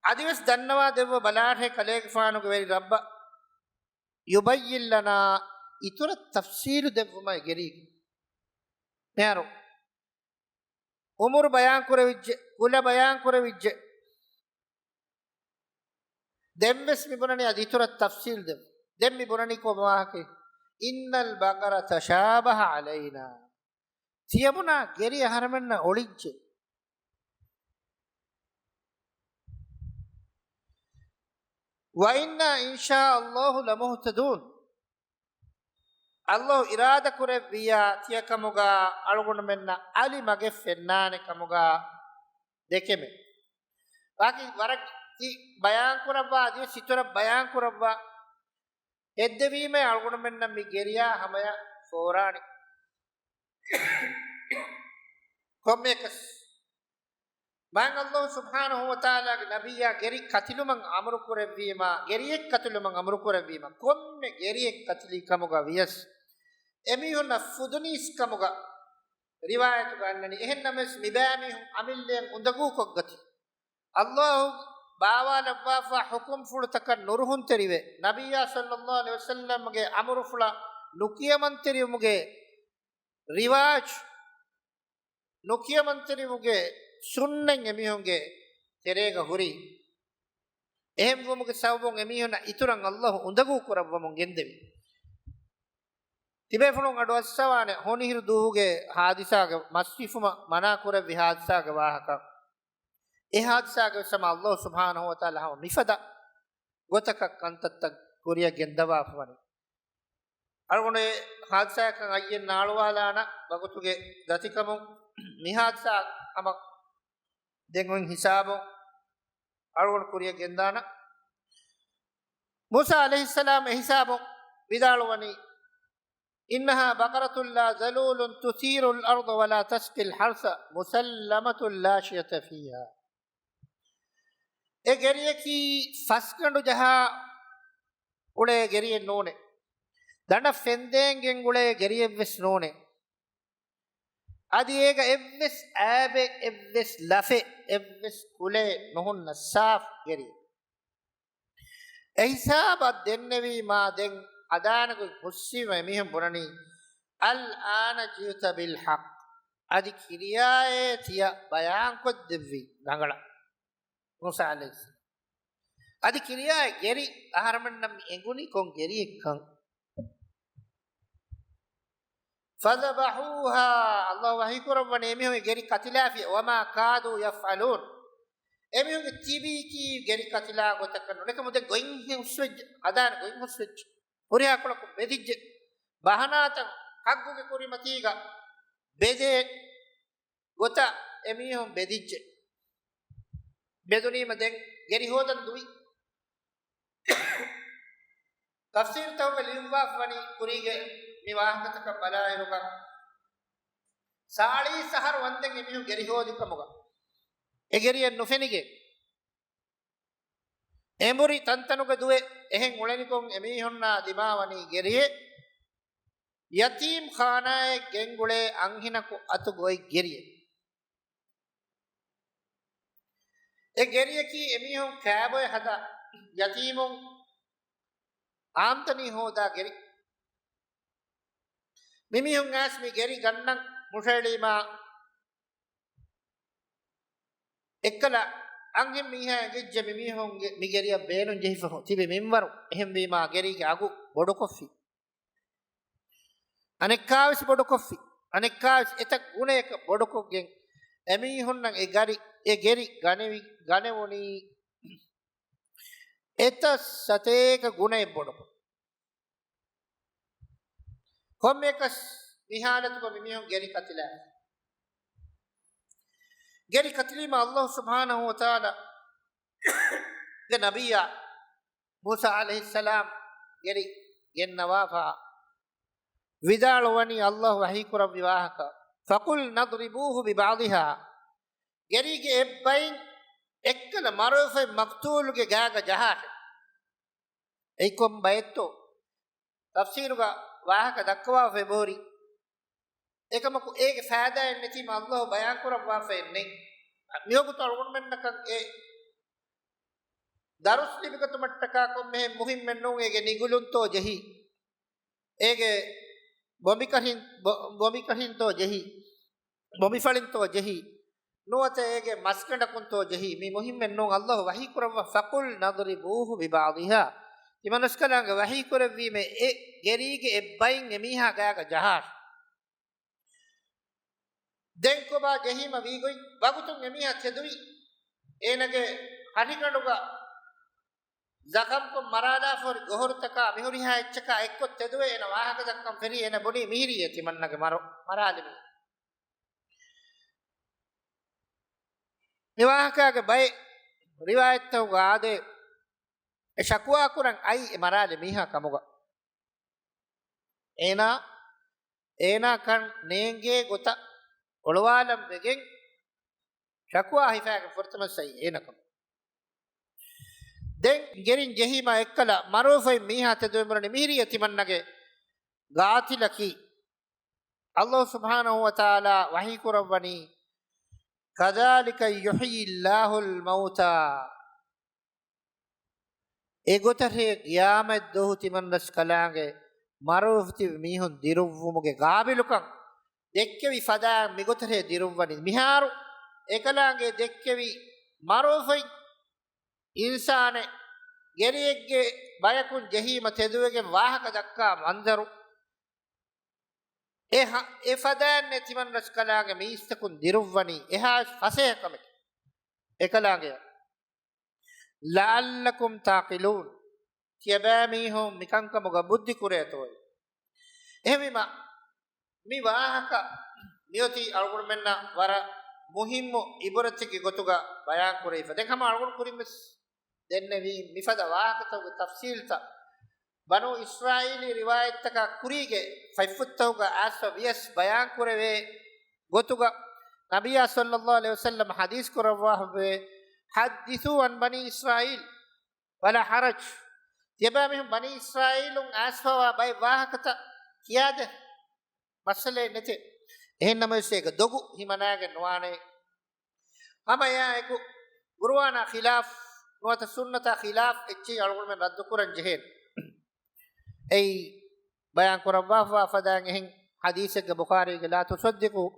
އަދިވެސް ދަންނަވާ ދެއްވަ ބަލާށޭ ކަލޭގެފާނުގެ ވެރި ރައްބަށް، يُبَيِّن لَنَا، އިތުރަށް ތަފްސީލު ދެއްވުމަށް ގެރީގެ. މިހާރު އުމުރު ބަޔާން ކުރެވިއްޖެ، ކުލަ ބަޔާން ކުރެވިއްޖެ. ދެންވެސް މި ބުނަނީ އަދި އިތުރަށް ތަފްސީލް ދެއްވު. ދެން މި ބުނަނީ ކޮބާ ވާހަކައެއް؟ إِنَّ الْبَقَرَ تَشَابَهَ عَلَيْنَا. ތިޔަބުނާ ގެރި އަހަރެމެންނަށް އޮޅިއްޖެ. وإنا إن شاء الله لمهتدون. ﷲ އިރާދަކުރެއްވިއްޔާ ތިޔަކަމުގަ އަޅުގަނޑުމެންނަށް އަލި މަގެއް ފެންނާނެ ކަމުގަ ދެކެމެ. ވަކި ވަރަށް ތި ބަޔާން ކުރައްވާ، އަދިވެސް އިތުރަށް ބަޔާން ކުރައްވާ ހެއްދެވީމޭ އަޅުގަނޑުމެންނަށް މި ގެރިޔާ ހަމަޔަށް ފޯރާނެ. ކޮންމެއަކަސް މާތް ﷲ ސުބްޙާނަހޫ ވަތަޢާލާގެ ނަބިއްޔާ ގެރި ކަތިލުމަށް އަމުރު ކުރެއްވީމާ، ގެރިއެއް ކަތިލުމަށް އަމުރު ކުރެއްވީމަ، ކޮންމެ ގެރިއެއް ކަތިލީ ކަމުގަ ވިޔަސް، އެމީހުންނަށް ފުދުނީސް ކަމުގަ ރިވާޔަތުގަ އަންނަނީ. އެހެން ނަމަވެސް، މިބައިމީހުން އަމިއްލައަށް އުނދަގޫކޮށްގަތީ. ﷲ ބާވާލައްވާފާ ޙުކުމްފުޅުތަކަށް ނުރުހުންތެރިވެ، ނަބިއްޔާ ޞައްލައްލާހު ޢަލައިހި ވަސައްލަމްގެ އަމުރުފުޅަށް ނުކިޔަމަންތެރިވުމުގެ ރިވާޖު، ނުކިޔަމަންތެރިވުމުގެ ސުންނަތް އެމީހުންގެ ތެރޭގަ ހުރި. އެހެންވުމުގެ ސަބަބުން އެމީހުންނަށް އިތުރަށް ﷲ އުނދަގޫ ކުރައްވަމުން ގެންދެވި. ތިބޭފުޅުން އަޑުއައްސަވާނެ ހޮނިހިރު ދުވަހުގެ ހާދިސާގެ، މަސް ހިފުމަށް މަނާ ކުރެއްވި ހާދިސާގެ ވާހަކަ. އެ ހާދިސާގެ ވެސް ހަމަ ﷲ ސުބްޙާނަހޫ ވަތަޢާލާ ހަމަ މިފަދަ ގޮތަކަށް ކަންތައްތައް ކުރިއަށް ގެންދަވާފަ ވަނީ. އަޅުގަނޑު އެ ހާދިސާއަކަށް އައްޔެއް ނާޅުވާލާނަ ވަގުތުގެ ދަތިކަމުން މި ހާދިސާ ހަމަ ދެން އޮތް ހިސާބުން އަޅުގަނޑު ކުރިއަށް ގެންދާނަ. މޫސާ ޢަލައިހިއްސަލާމް އެ ހިސާބުން ވިދާޅުވަނީ، إنها بقرة لا ذلول تثير الأرض ولا تسقي الحرث مسلمة لا شية فيها. އެ ގެރިޔަކީ ފަސްގަނޑު ޖަހާ އުޅޭ ގެރިއެއް ނޫނޭ. ދަނޑަށް ފެންދޭން ގެން އުޅޭ ގެރިއެއް ވެސް ނޫނޭ. އަދި އޭގަ އެއްވެސް އައިބެއް، އެއްވެސް ލަފެއް، އެއްވެސް ކުލައެއް ނުހުންނަ ސާފު ގެރިއެއް. އެހިސާބަށް ދެންނެވީމާ ދެން ހަދާނެ ގޮތް ހުސްވީމަ އެމީހުން ބުނަނީ، الآن جئت بالحق. އަދި ކިރިޔާއޭ ތިޔަ ބަޔާންކޮށްދެއްވީ ރަނގަޅަށް. މޫސާ ޢަލައިހިއްސަލާމް. އަދި ކިރިޔާއޭ ގެރި އަހަރެމެންނަށް މި އެނގުނީ ކޮން ގެރިއެއްކަން. فذبحوها، ﷲ ވަޙީކުރައްވަނީ އެމީހުން ގެރި ކަތިލާފި، وما كادوا يفعلون. އެމީހުންގެ ތިބީކީ ގެރި ކަތިލާ ގޮތަކަށް ނޫން. އެކަމު ދެން ގޮތް ހުސްވެއްޖެ، ހަދާނެ ގޮތް ހުސްވެއްޖެ. ހުރިހާ ކޮޅަކުން ބެދިއްޖެ. ބަހަނާތައް ޙައްޤުގެ ކުރިމަތީގަ ބެދޭ ގޮތަށް އެމީހުން ބެދިއްޖެ. ބެދުނީމަ ދެން ގެރި ހޯދަން ދުވި. ތަފްސީރުތަކުގަ ލިޔުއްވާފަ ވަނީ ކުރީގެ މި ވާހަކަތަކަށް ބަލާއިރުގަ، ސާޅީސް އަހަރު ވަންދެން އެމީހުން ގެރި ހޯދި ކަމުގަ އެ ގެރިއެއް ނުފެނިގެން، އެނބުރި ތަންތަނުގަ ދުވެ އެހެން އުޅެނިކޮށް އެމީހުންނާ ދިމާވަނީ ގެރިއެއް، ޔަތީމް ޚާނާއެއް ގެންގުޅޭ އަންހެނަކު އަތުގަ އޮތް ގެރިއެއް. އެ ގެރިއަކީ އެމީހުން ކާބޮއެ ހަދާ، ޔަތީމުން އާމްދަނީ ހޯދާ ގެރި. މިމީހުން އައިސް މި ގެރި ގަންނަން ހުށައެޅީމާ، އެއްކަލަ އަންހެން މީހާ އެނގިއްޖެ މިމީހުންގެ މި ގެރިއަށް ބޭނުން ޖެހިފަ ތިބި މިންވަރު. އެހެންވީމާ ގެރީގެ އަގު ބޮޑުކޮށްފި. އަނެއްކާވެސް ބޮޑުކޮށްފި. އަނެއްކާވެސް އެތައް ގުނަޔަކަށް ބޮޑުކޮށްގެން އެމީހުންނަށް އެ ގަރި، އެ ގެރި ގަނެވި، ގަނެވުނީ އެތައް ސަތޭކަ ގުނައެއް ބޮޑުކޮށް. ކޮންމެއަކަސް މި ހާލަތުގަ މިމީހުން ގެރި ކަތިލާ. ގެރި ކަތިލީމަ ﷲ ސުބްޙާނަހޫ ވަތަޢާލާ ގެ ނަބިއްޔާ މޫސާ ޢަލައިހިއްސަލާމް ގެރި ގެންނަވާފަ ވިދާޅުވަނީ ﷲ ވަޙީކުރައްވި ވާހަކަ، فقلنا اضربوه ببعضها. ގެރީގެ އެއްބައިން އެއްކަލަ މަރުވެފައި މަޤްތޫލުގެ ގާގަ ޖަހާށެ. އެއީ ކޮން ބައެއްތޯ؟ ތަފްސީރުގަ ވާހަކަ ދައްކަވާފައި ބޯރި. އެކަމަކު އޭގެ ފައިދާއެއް ނެތީމަ ﷲ ބަޔާންކުރައްވާފައެއް ނެތް. މިވަގުތު އަޅުގަނޑުމެންނަކަށް އެ ދަރުސް ލިބިގަތުމަށްޓަކާ ކޮންމެހެން މުހިންމެއް ނޫން އޭގެ ނިގުލުންތޯ ޖެހި، އޭގެ ބޮނބިކަށިން-، ބޮ-، ބޮނބިކަށިންތޯ ޖެހި، ބޮނބިފަޅިންތޯ ޖެހި، ނުވަތަ އޭގެ މަސްގަނޑަކުންތޯ ޖެހި، މި މުހިންމެއް ނޫން. ﷲ ވަޙީކުރައްވާ، فقلنا اضربوه ببعضها. ތިމަނުސްކަލާނގެ ވަޙީކުރެއްވީމެ އެ ގެރީގެ އެއްބައިން އެމީހާ ގާގަ ޖަހާށި. ދެން ކޮބާ ޖެހީމަ ވީގޮތް؟ ވަގުތުން އެމީހާ ތެދުވި އޭނަގެ ހަށިގަނޑުގަ ޒަޚަމްކޮށް މަރާލާފަ ހުރި ގޮހޮރުތަކާ މިހުރިހާ އެއްޗަކާ އެއްކޮށް ތެދުވެ އޭނަ ވާހަކަ ދައްކަން ފެށީ އޭނަ ބުނީ މިހިރީ ތިމަންނަގެ މަރު މަރާލި މީ. މި ވާހަކާގެ ބައެއް ރިވާޔަތްތަކުގަ އާދޭ، އެ ޝަކުވާ ކުރަން އައީ އެ މަރާލި މީހާ ކަމުގަ. އޭނާ، އޭނާ ކަން ނޭނގޭ ގޮތަށް އޮޅުވާލަން ވެގެން ޝަކުވާ ހިފާގެން ފުރަތަމަ އައީ އޭނަ ކަމުގަ. ދެން ގެރިން ޖެހީމާ އެއްކަލަ މަރުވެފައި މީހާ ތެދުވެ ބުނަނީ މިހިރީ ތިމަންނަގެ ގާތިލަކީ. އައްލާހު ސުބްޙާނަހު ވަތަޢާލާ ވަޙީ ކުރައްވަނީ، كذلك يحيي الله الموتى. އެގޮތަށޭ ޤިޔާމަތް ދުވަހު ތިމަން ރަސްކަލާނގެ މަރުވެފަ ތިބި މީހުން ދިރުއްވުމުގެ ޤާބިލުކަން ދެއްކެވި ފަދައިން މިގޮތަށޭ ދިރުއްވަނީ. މިހާރު އެކަލާނގެ ދެއްކެވި މަރުވެފައި އިންސާނެއް ގެރިއެއްގެ ބަޔަކުން ޖެހީމަ ތެދުވެގެން ވާހަކަ ދައްކާ މަންޒަރު، އެ ހަ-، އެ ފަދައިންނޭ ތިމަން ރަސްކަލާނގެ މީސްތަކުން ދިރުއްވަނީ، އެހާ ފަސޭހަ ކަމެކޭ. އެކަލާނގެ، لعلكم تعقلون. ތިޔަބައިމީހުން މިކަންކަމުގަ ބުއްދި ކުރޭތޯއޭ. އެހެންވީމަ، މި ވާހަކަ މިއޮތީ އަޅުގަނޑުމެންނަށް ވަރަށް މުހިއްމު އިބުރަތެއްގެ ގޮތުގަ ބަޔާން ކުރެވިފަ. ދެން ހަމަ އަޅުގަނޑު ކުރިން ވެސް ދެންނެވީ މިފަދަ ވާހަކަތަކުގެ ތަފްސީލްތައް. ބަނޫ އިސްރާއީލީ ރިވާޔަތްތަކާ ކުރީގެ ފަތްފުށްތަކުގަ އައިސްފަ ވިޔަސް ބަޔާން ކުރެވޭ ގޮތުގަ، ނަބިއްޔާ ޞައްލައްލާހު ޢަލައިހި ވަސައްލަމަ ޙަދީޘް ކުރައްވާފައިވޭ، حدثوا عن بني إسرائيل ولا حرج. ތިޔަބައިމީހުން ބަނީ އިސްރާއީލުން އައިސްފަވާ ބައެއް ވާހަކަތައް ކިޔާދޭ. މައްސަލައެއް ނެތޭ. އެހެން ނަމަވެސް އޭގަ ދޮގު ހިމަނާގެން ނުވާނެ. ހަމަ އެއާ އެކު ޤުރުއާނާ ޚިލާފް ނުވަތަ ސުންނަތާ ޚިލާފް އެއްޗެހި އަޅުގަނޑުމެން ރައްދުކުރަން ޖެހޭނެ. އެއީ ބަޔާން ކުރައްވާފަވާ ފަދައިން އެހެން ޙަދީޘެއްގަ ބުޚާރީގެ، لا تصدقوا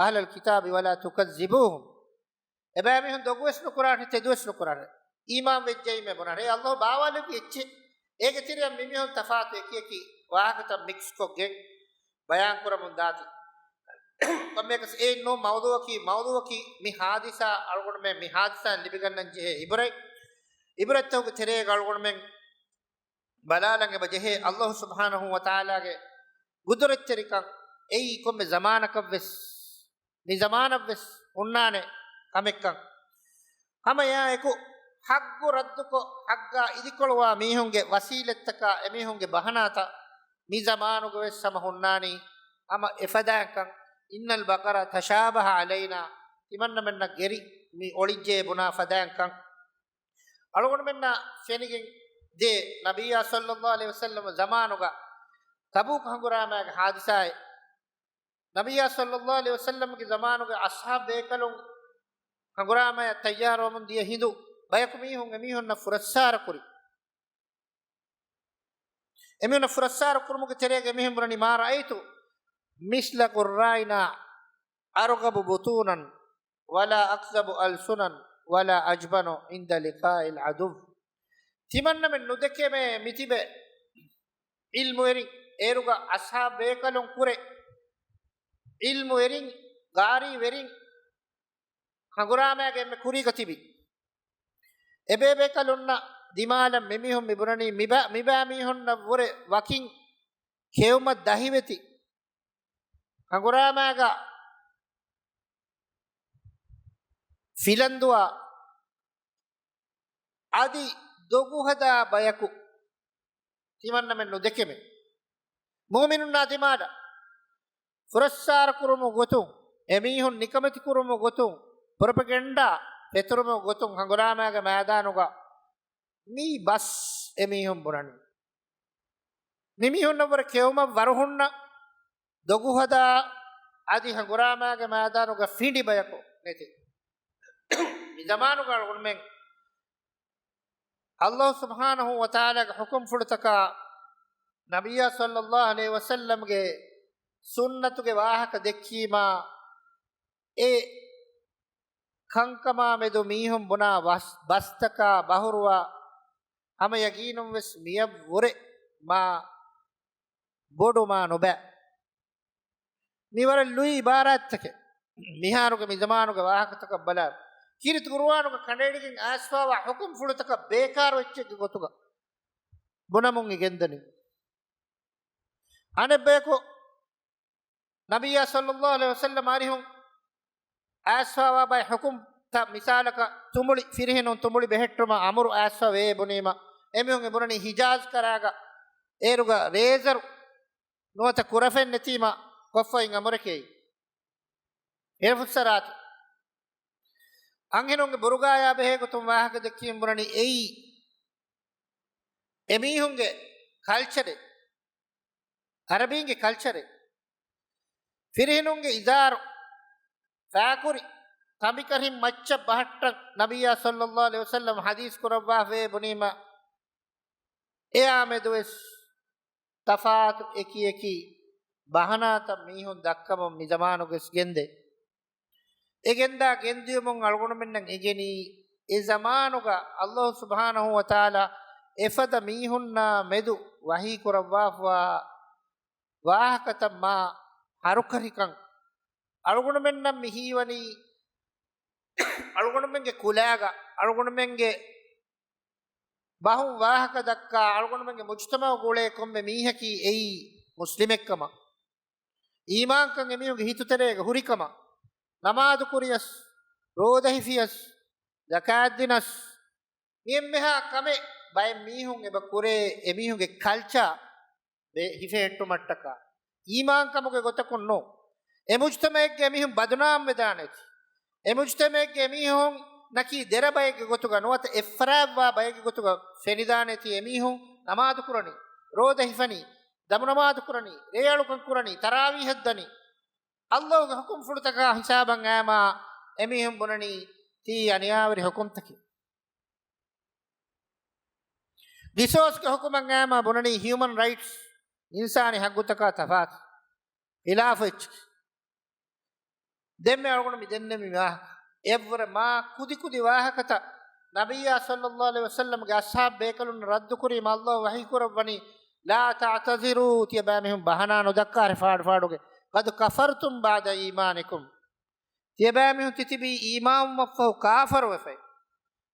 أهل الكتاب ولا تكذبوهم. އެބައިމީހުން ދޮގުވެސް ނުކުރާނެ، ތެދުވެސް ނުކުރާނެ. އީމާން ވެއްޖައީމޭ ބުނާނެ. އެ އައްލާހު ބާވާލެއްވި އެއްޗެއް. އޭގެ ތެރެއަށް މިމީހުން ތަފާތު އެކިއެކި ވާހަކަތައް މިކްސްކޮށްގެން ބަޔާން ކުރަމުން ދާތީ. ކޮންމެއަކަސް އެއިން ނޫން މައުޟޫޢަކީ، މައުޟޫޢަކީ މި ޙާދިސާ އަޅުގަނޑުމެން މި ޙާދިސާއިން ލިބިގަންނަން ޖެހޭ އިބުރަތް. އިބުރަތްތަކުގެ ތެރޭގަ އަޅުގަނޑުމެން ބަލާލަން އެބަ ޖެހޭ އައްލާހު ސުބްޙާނަހު ވަތަޢާލާގެ ގުދުރަތްތެރިކަން. އެއީ ކޮންމެ ޒަމާނަކަށްވެސް، މި ޒަމާނަށްވެސް ހުންނާނެ ކަމެއްކަން. ހަމަ އެއާއެކު ޙައްޤު ރައްދުކޮށް، ޙައްޤާ އިދިކޮޅުވާ މީހުންގެ ވަސީލަތްތަކާ، އެމީހުންގެ ބަހަނާތައް މި ޒަމާނުގަވެސް ހަމަ ހުންނާނީ ހަމަ އެފަދައިންކަން. إن البقر تشابه علينا، ތިމަންނަމެންނަށް ގެރި މި އޮޅިއްޖެ ބުނާ ފަދައިންކަން. އަޅުގަނޑުމެންނަށް ފެނިގެން ދޭ، ނަބިއްޔާ ޞައްލައްލާހު ޢަލައިހި ވަސައްލަމަ ޒަމާނުގަ ތަބޫކު ހަނގުރާމައިގެ ޙާދިސާއެއް. ނަބިއްޔާ ޞައްލައްލާހު ޢަލައިހި ވަސައްލަމަގެ ޒަމާނުގެ އަޞްޙާބު ބޭކަލުން ހަނގުރާމަޔަށް ތައްޔާރުވަމުން ދިޔަ ހިނދު ބަޔަކު މީހުން އެމީހުންނަށް ފުރައްސާރަ ކުރި. އެމީހުންނަށް ފުރައްސާރަ ކުރުމުގެ ތެރޭގަ އެމީހުން ބުނަނީ، ما رأيت مثل قرائنا أرغب بطونا ولا أكذب ألسنا ولا أجبن عند لقاء العدو. ތިމަންނަމެން ނުދެކެމޭ މިތިބެ ޢިލްމުވެރިން، އޭރުގަ އަޞްޙާބު ބޭކަލުން ކުރެ ޢިލްމުވެރިން، ގާރީވެރިން، ހަނގުރާމައިގެ އެންމެ ކުރީގަ ތިބި އެބޭބޭކަލުންނަށް ދިމާލަށް މިމީހުން މިބުނަނީ މިބަ-، މިބައިމީހުންނަށްވުރެ ވަކިން ކެއުމަށް ދަހިވެތި ހަނގުރާމައިގަ ފިލަންދުވާ އަދި ދޮގުހަދާ ބަޔަކު ތިމަންނަމެން ނުދެކެމެ. މުއުމިނުންނާ ދިމާލަށް ފުރައްސާރަ ކުރުމުގެ ގޮތުން، އެމީހުން ނިކަމެތި ކުރުމުގެ ގޮތުން، ޕްރޮޕެގެންޑާ ފެތުރުމުގެ ގޮތުން ހަނގުރާމައިގެ މައިދާނުގަ މީ ބަސް އެމީހުން ބުނަނީ. މިމީހުންނަށްވުރެ ކެއުމަށް ވަރު ހުންނަ ދޮގުހަދާ އަދި ހަނގުރާމައިގެ މައިދާނުގަ ފިނޑި ބަޔަކު ނެތި. މި ޒަމާނުގަ އަޅުގަނޑުމެން އައްލާހު ސުބްޙާނަހު ވަތަޢާލާގެ ޙުކުމްފުޅުތަކާ، ނަބިއްޔާ ޞައްލައްލާހު ޢަލައިހި ވަސައްލަމްގެ ސުންނަތުގެ ވާހަކަ ދެއްކީމާ، އެ ކަންކަމާ މެދު މީހުން ބުނާ ވަސް-، ބަސްތަކާ ބަހުރުވާ ހަމަ ޔަގީނުން ވެސް މިޔަށްވުރެ މާ ބޮޑު މާ ނުބަ. މިވަރަށް ލުއި އިބާރާތްތަކެއް. މިހާރުގެ މިޒަމާނުގެ ވާހަކަތަކަށް ބަލާ، ކީރިތި ޤުރުއާނުގަ ކަނޑައެޅިގެން އައިސްފާވާ ޙުކުމްފުޅުތަކަށް ބޭކާރު އެއްޗެއްގެ ގޮތުގަ ބުނަމުން އެ ގެންދަނީ. އަނެއްބަޔަކު ނަބިއްޔާ ޞައްލައްލާހު ޢަލައިހި ވަސައްލަމް އަރިހުން އައިސްފާވާ ބައެއް ޙުކުމްތައް މިސާލަކަށް ތުނބުޅި، ފިރިހެނުން ތުނބުޅި ބެހެއްޓުމަށް އަމުރު އައިސްފަ ވޭ ބުނީމަ، އެމީހުން އެ ބުނަނީ ހިޖާޒް ކަރާގަ އޭރުގަ ރޭޒަރު ނުވަތަ ކުރަފެން ނެތީމަ ކޮށްފައިން އަމުރެކޭ. އެ ފުއްސަރާތު. އަންހެނުންގެ ބުރުގާޔާ ބެހޭ ގޮތުން ވާހަކަ ދެއްކީމަ ބުނަނީ އެއީ އެމީހުންގެ ކަލްޗަރެއް، އަރަބީންގެ ކަލްޗަރެއް. ފިރިހެނުންގެ އިޒާރު، ފާކުރި، ކަނބިކަށިން މައްޗަށް ބަހައްޓަން ނަބިއްޔާ ޞައްލައްލާހު ޢަލައިހި ވަސައްލަމް ޙަދީޘް ކުރައްވާފައޭ ބުނީމަ، އެއާ މެދުވެސް ތަފާތު އެކި އެކި ބަހަނާތައް މީހުން ދައްކަމުން މި ޒަމާނުގަސް ގެންދޭ. އެ ގެންދާ ގެންދިޔުމުން އަޅުގަނޑުމެންނަށް އެނގެނީ، އެ ޒަމާނުގަ އައްލާހު ސުބްޙާނަހު ވަތަޢާލާ އެފަދަ މީހުންނާ މެދު ވަޙީ ކުރައްވާފަވާ ވާހަކަތައް މާ ހަރުކަށިކަން. އަޅުގަނޑުމެންނަށް މި ހީވަނީ، އަޅުގަނޑުމެންގެ ކުލައިގަ އަޅުގަނޑުމެންގެ ބަހުން ވާހަކަ ދައްކާ، އަޅުގަނޑުމެންގެ މުޖްތަމަޢުގަ އުޅޭ ކޮންމެ މީހަކީ އެއީ މުސްލިމެއްކަމަށް، އީމާންކަން އެމީހުންގެ ހިތުތެރޭގަ ހުރިކަމަށް، ނަމާދު ކުރިޔަސް، ރޯދަ ހިފިޔަސް، ޒަކާތް ދިނަސް، މި އެންމެހާ ކަމެއް ބައެއް މީހުން އެބަ ކުރޭ، އެމީހުންގެ ކަލްޗާ ބެ-، ހިފެހެއްޓުމަށްޓަކާ، އީމާންކަމުގެ ގޮތަކުން ނޫން. އެ މުޖްތަމަޢެއްގެ އެމީހުން ބަދުނާމް ވެދާނެތީ. އެ މުޖްތަމަޢެއްގެ އެމީހުންނަކީ ދެރަ ބައެއްގެ ގޮތުގަ ނުވަތަ އެއްފަރާތްވާ ބައެއްގެ ގޮތުގަ ފެނިދާނެތީ. އެމީހުން ނަމާދު ކުރަނީ، ރޯދަ ހިފަނީ، ދަމު ނަމާދު ކުރަނީ، ރޭއަޅުކަން ކުރަނީ، ތަރާވީހަށް ދަނީ. އައްލާހުގެ ޙުކުމްފުޅުތަކާ ހިސާބަށް އައިމާ އެމީހުން ބުނަނީ ތީ އަނިޔާވެރި ޙުކުމްތަކެއް. ގިސޯސްގެ ޙުކުމަށް އައިމާ ބުނަނީ ހިއުމަން ރައިޓްސް، އިންސާނީ ޙައްގުތަކާ ތަފާތު، ޚިލާފު އެއްޗެކޭ. ދެންމެ އަޅުގަނޑު މި ދެންނެވި ވާހަކަ، އެއަށްވުރެ މާ ކުދިކުދި ވާހަކަތައް ނަބިއްޔާ ޞައްލައްލާހު ޢަލައިހި ވަސައްލަމްގެ އަޞްޙާބު ބޭކަލުންނަށް ރައްދު ކުރީމަ އައްލާހު ވަޙީ ކުރައްވަނީ، "لا تعتذروا، ތިޔަބައިމީހުން ބަހަނާ ނުދައްކާށޭ ފާޑުފާޑުގެ، قد كفرتم بعد إيمانكم، ތިޔަބައިމީހުން ތިތިބީ އީމާންވުމަށްފަހު ކާފަރުވެފައި."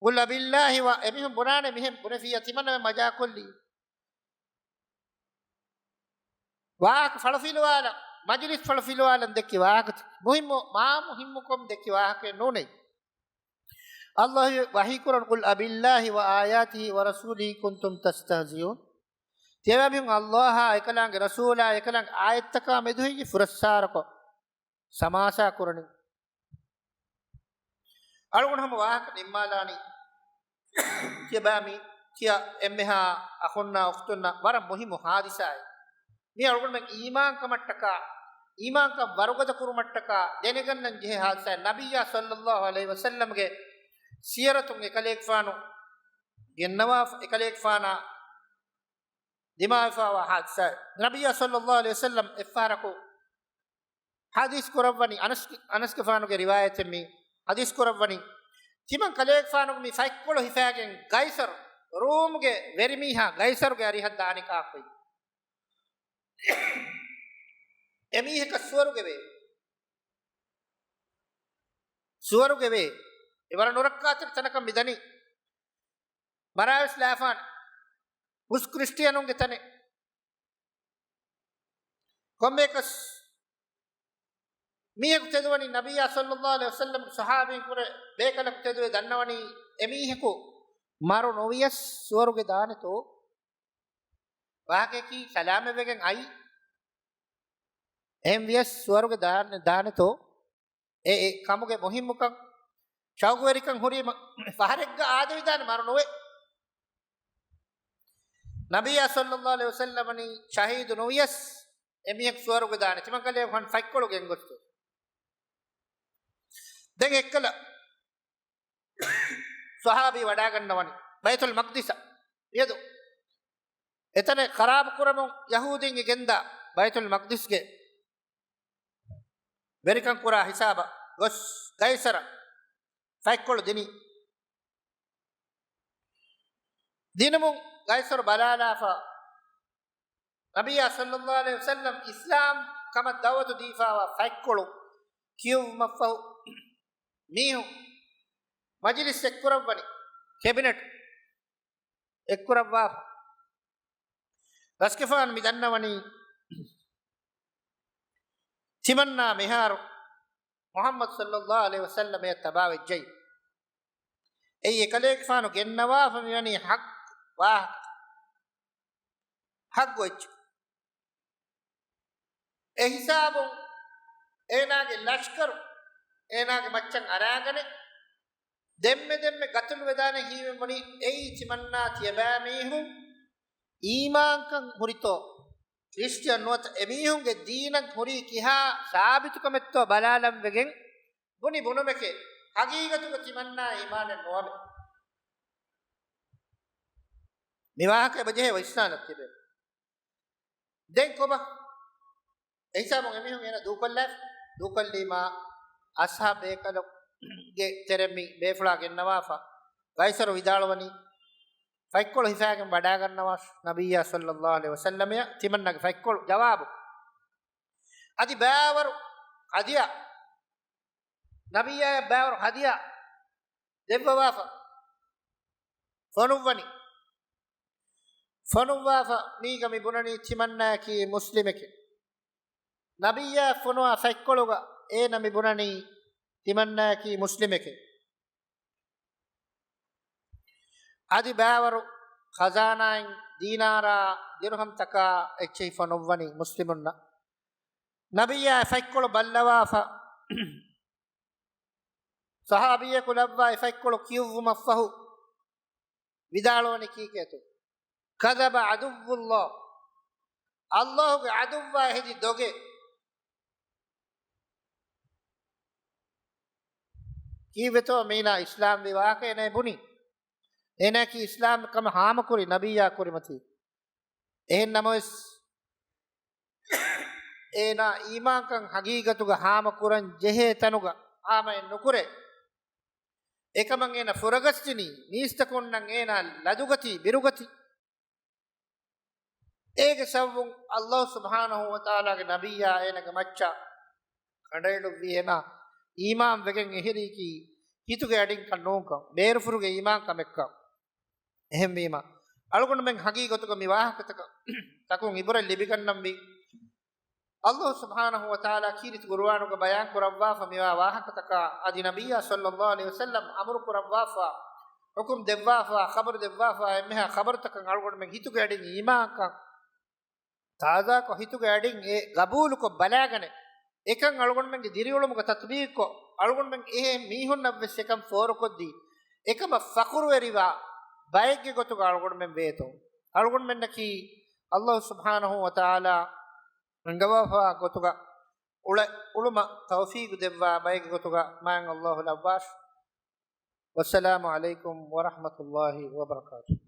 قل أبالله و، އެމީހުން ބުނާނެ މިހެން ބުނެފިއްޔާ ތިމަންނަމެން މަޖާކޮށްލީ. ވާހަކަ ފަޅުފިލުވާލަން، މަޖިލިސް ފަޅުފިލުވާލަން ދެއްކި ވާހަކަތަކެއް. މުހިއްމު، މާ މުހިއްމުކޮށް ދެއްކި ވާހަކައެއް ނޫނޭ. އައްލާހު ވަޙީ ކުރަން، قل أبالله وآياته ورسوله كنتم تستهزئون. ތިޔަބައިމީހުން އައްލާހާ އެކަލާނގެ ރަސޫލާ އެކަލާނގެ އާޔަތްތަކާ މެދު ހެއްޔޭ ފުރައްސާރަކޮށް ސަމާސާ ކުރަނީ؟ އަޅުގަނޑު ހަމަ ވާހަކަ ނިންމާލާނީ ތިޔަބައިމީ، ތިޔަ އެންމެހާ އަޚުންނާ އުޚްތުންނަށް ވަރަށް މުހިއްމު ޙާދިސާއެއް. މީ އަޅުގަނޑުމެން އީމާންކަމަށްޓަކާ، އީމާންކަން ވަރުގަދަ ކުރުމަށްޓަކާ ދެނެގަންނަން ޖެހޭ ޙާދިސާއެއް. ނަބިއްޔާ ޞައްލައްލާހު ޢަލައިހި ވަސައްލަމްގެ ސީރަތުން އެކަލޭގެފާނު ގެންނަވާ، އެކަލޭގެފާނާ ދިމާވެފާވާ ޙާދިސާއެއް. ނަބިއްޔާ ޞައްލައްލާހު ޢަލައިހި ވަސައްލަމް އެއްފަހަރަކު ޙަދީޘް ކުރައްވަނީ، އަނަސް، އަނަސްގެފާނުގެ ރިވާޔަތެއް މި ޙަދީޘް ކުރައްވަނީ، ތިމަން ކަލޭގެފާނުގެ މި ފަތްކޮޅު ހިފާގެން ގައިސަރު، ރޫމްގެ ވެރިމީހާ ގައިސަރުގެ އަރިހަށް ދާނެ ކާކުއި. އެމީހަކަށް ސުވަރުގެ ވޭ. ސުވަރުގެ ވޭ. އެ ވަރަށް ނުރައްކާތެރި ތަނަކަށް މި ދަނީ. މަރާވެސް ލާފާނެ. ހުސް ކްރިސްޓިއަނުންގެ ތަނެއް. ކޮންމެއަކަސް މީހަކު ތެދުވަނީ ނަބިއްޔާ ޞައްލައްލާހު ޢަލައިހި ވަސައްލަމްގެ ޞަޙާބީން ކުރެ ބޭކަލަކު ތެދުވެ ދަންނަވަނީ އެމީހަކު މަރު ނުވިޔަސް ސުވަރުގެ ދާނެތޯ؟ ވާހަކައަކީ ސަލާމަތްވެގެން އައީ. އެހެން ވިޔަސް ސުވަރުގެ ދާނެ، ދާނެތޯ؟ އެ، އެ ކަމުގެ މުހިއްމުކަން، ޝައުގުވެރިކަން ހުރީމަ ފަހަރެއްގަ އާދެވިދާނެ މަރު ނުވެ. ނަބިއްޔާ ޞައްލައްލާހު ޢަލައިހި ވަސައްލަމަނީ ޝަހީދު ނުވިޔަސް އެމީހަކު ސުވަރުގެ ދާނެ. ތިމަން ކަލޭގެފާނު ފަތްކޮޅު ގެންގޮސްތޯ. ދެން އެއްކަލަ ޞަޙާބީ ވަޑާގަންނަވަނީ ބައިތުލް މަޤްދިސަށް. މިއަދު އެތަނެއް ޚަރާބު ކުރަމުން ޔަހޫދީންގެ ގެންދާ ބައިތުލް މަޤްދިސްގެ ވެރިކަން ކުރާ ހިސާބަށް ގޮސް ގައިސަރަށް ފަތްކޮޅު ދިނީ. ދިނުމުން ގައިސަރު ބަލާލާފަ، ނަބިއްޔާ ޞައްލައްލާހު ޢަލައިހި ވަސައްލަމް އިސްލާމް ކަމަށް ދަޢުވަތު ދީފާވާ ފަތްކޮޅު ކިޔުއްވުމަށްފަހު، މީހުން މަޖިލިސް އެއްކުރައްވަނީ، ކެބިނެޓް އެއްކުރައްވާފަ. ރަސްގެފާނު މި ދަންނަވަނީ، ތިމަންނާ މިހާރު މުޙައްމަދު ޞައްލައްލާހު ޢަލައިހި ވަސައްލަމަށް ތަބާވެއްޖެ. އެއީ އެކަލޭގެފާނު ގެންނަވާފަ މިވަނީ ޙައްޤު ވާހަކަ. ޙައްޤު އެއްޗެއް. އެ ހިސާބުން އޭނާގެ ލަޝްކަރު އޭނާގެ މައްޗަށް އަރާގަނެ، ދެންމެ ދެންމެ ގަތުލު ވެދާނެ ހީވެން ބުނި. އެއީ ތިމަންނާ ތިޔަބައިމީހުން އީމާންކަން ހުރިތޯ، ކްރިސްޓިއަން ނުވަތަ އެމީހުންގެ ދީނަށް ހުރީ ކިހާ ސާބިތުކަމެއްތޯ ބަލާލަން ވެގެން ބުނި ބުނުމެކޭ. ޙަޤީޤަތުގަ ތިމަންނާ އީމާނެއް ނުވަމޭ. މި ވާހަކަ އެބަ ޖެހޭ ވައިސްނާނަށް ތިބެ. ދެން ކޮބާ؟ އެހިސާބުން އެމީހުން އޭނަ ދޫކޮށްލާފަ، ދޫކޮށްލީމާ އަޞްޙާބު ބޭކަލުގެ ތެރެ މި ބޭފުޅާ ގެންނަވާފަ، ގައިސަރު ވިދާޅުވަނީ، ފަތްކޮޅު ހިފާގެން ވަޑާގަންނަވާށި ނަބިއްޔާ ޞައްލައްލާހު ޢަލައިހި ވަސައްލަމައަށް. ތިމަންނާގެ ފަތްކޮޅު ޖަވާބު. އަދި ބައިވަރު ހަދިޔާ، ނަބިއްޔާއަށް ބައިވަރު ހަދިޔާ ދެއްވަވާފަ ފޮނުއްވަނީ. ފޮނުއްވާފަ މީގަ މި ބުނަނީ ތިމަންނާއަކީ މުސްލިމެކޭ. ނަބިއްޔާ ފޮނުވާ ފަތްކޮޅުގަ އޭނަ މި ބުނަނީ ތިމަންނާއަކީ މުސްލިމެކޭ. އަދި ބައިވަރު ޚަޒާނާއިން ދީނާރާ ދިރުހަމްތަކާ އެއްޗެހި ފޮނުއްވަނީ މުސްލިމުންނަށް. ނަބިއްޔާ އެ ފަތްކޮޅު ބައްލަވާފަ، ޞަޙާބީއަކު ލައްވާ އެ ފަތްކޮޅު ކިޔުއްވުމަށްފަހު، ވިދާޅުވަނީ ކީކޭތޯ؟ كذب عدو الله. ﷲ ގެ ޢަދުއްވާ ހެދި ދޮގެއް. ކީއްވެތޯ މީނާ އިސްލާމްވި ވާހަކަ އޭނާ ބުނީ. އޭނާއަކީ އިސްލާމް ކަމަށް ހާމަކުރި ނަބިއްޔާ ކުރިމަތީ. އެހެން ނަމަވެސް، އޭނާ އީމާންކަން ޙަޤީޤަތުގަ ހާމަކުރަން ޖެހޭ ތަނުގަ ހާމައެއް ނުކުރޭ. އެކަމަށް އޭނާ ފުރަގަސްދިނީ، މީސްތަކުންނަށް އޭނާ ލަދުގަތީ، ބިރުގަތީ. އޭގެ ސަބަބުން ﷲ ސުބްޙާނަހޫ ވަތަޢާލާގެ ނަބިއްޔާ އޭނާގެ މައްޗަށް ކަނޑައެޅުއްވީ އޭނާ އީމާން ވެގެން އެހެރީކީ ހިތުގެ އަޑިންކަން ނޫންކަން، ބޭރުފުރުގެ އީމާންކަމެއްކަން. އެހެންވީމަ، އަޅުގަނޑުމެން ޙަޤީޤަތުގަ މި ވާހަކަތަކަށް ތަކުން ޢިބުރަތް ލިބިގަންނަންވީ، ﷲ ސުބްޙާނަހޫ ވަތަޢާލާ ކީރިތި ޤުރުއާނުގަ ބަޔާން ކުރައްވާފަ މިވާ ވާހަކަތަކާ، އަދި ނަބިއްޔާ ޞައްލައްލާހު ޢަލައިހި ވަސައްލަމް އަމުރު ކުރައްވާފަ، ޙުކުމް ދެއްވާފަ، ޚަބަރު ދެއްވާފަ، އެންމެހާ ޚަބަރުތަކަށް އަޅުގަނޑުމެން ހިތުގެ އަޑިން އީމާންކަން ތާޒާކޮށް، ހިތުގެ އަޑިން އެ ގަބޫލުކޮށް ބަލާގަނެ، އެކަން އަޅުގަނޑުމެންގެ ދިރިއުޅުމުގަ ތަޠްބީޤުކޮށް، އަޅުގަނޑުމެން އެހެން މީހުންނަށްވެސް އެކަން ފޯރުކޮށްދީ، އެކަމަށް ފަޚުރުވެރިވާ ބައެއްގެ ގޮތުގަ އަޅުގަނޑުމެން ވޭތޯ. އަޅުގަނޑުމެންނަކީ ﷲ ސުބްޙާނަހޫ ވަތަޢާލާ ރަނގަވާފަވާ ގޮތުގަ އުޅެ، އުޅުމަށް ތައުފީޤު ދެއްވާ ބައެއްގެ ގޮތުގަ މާތް ﷲ ލައްވާށި. ވައްސަލާމު ޢަލައިކުމް ވަރަޙްމަތުﷲ ވަބަރަކާތުހު.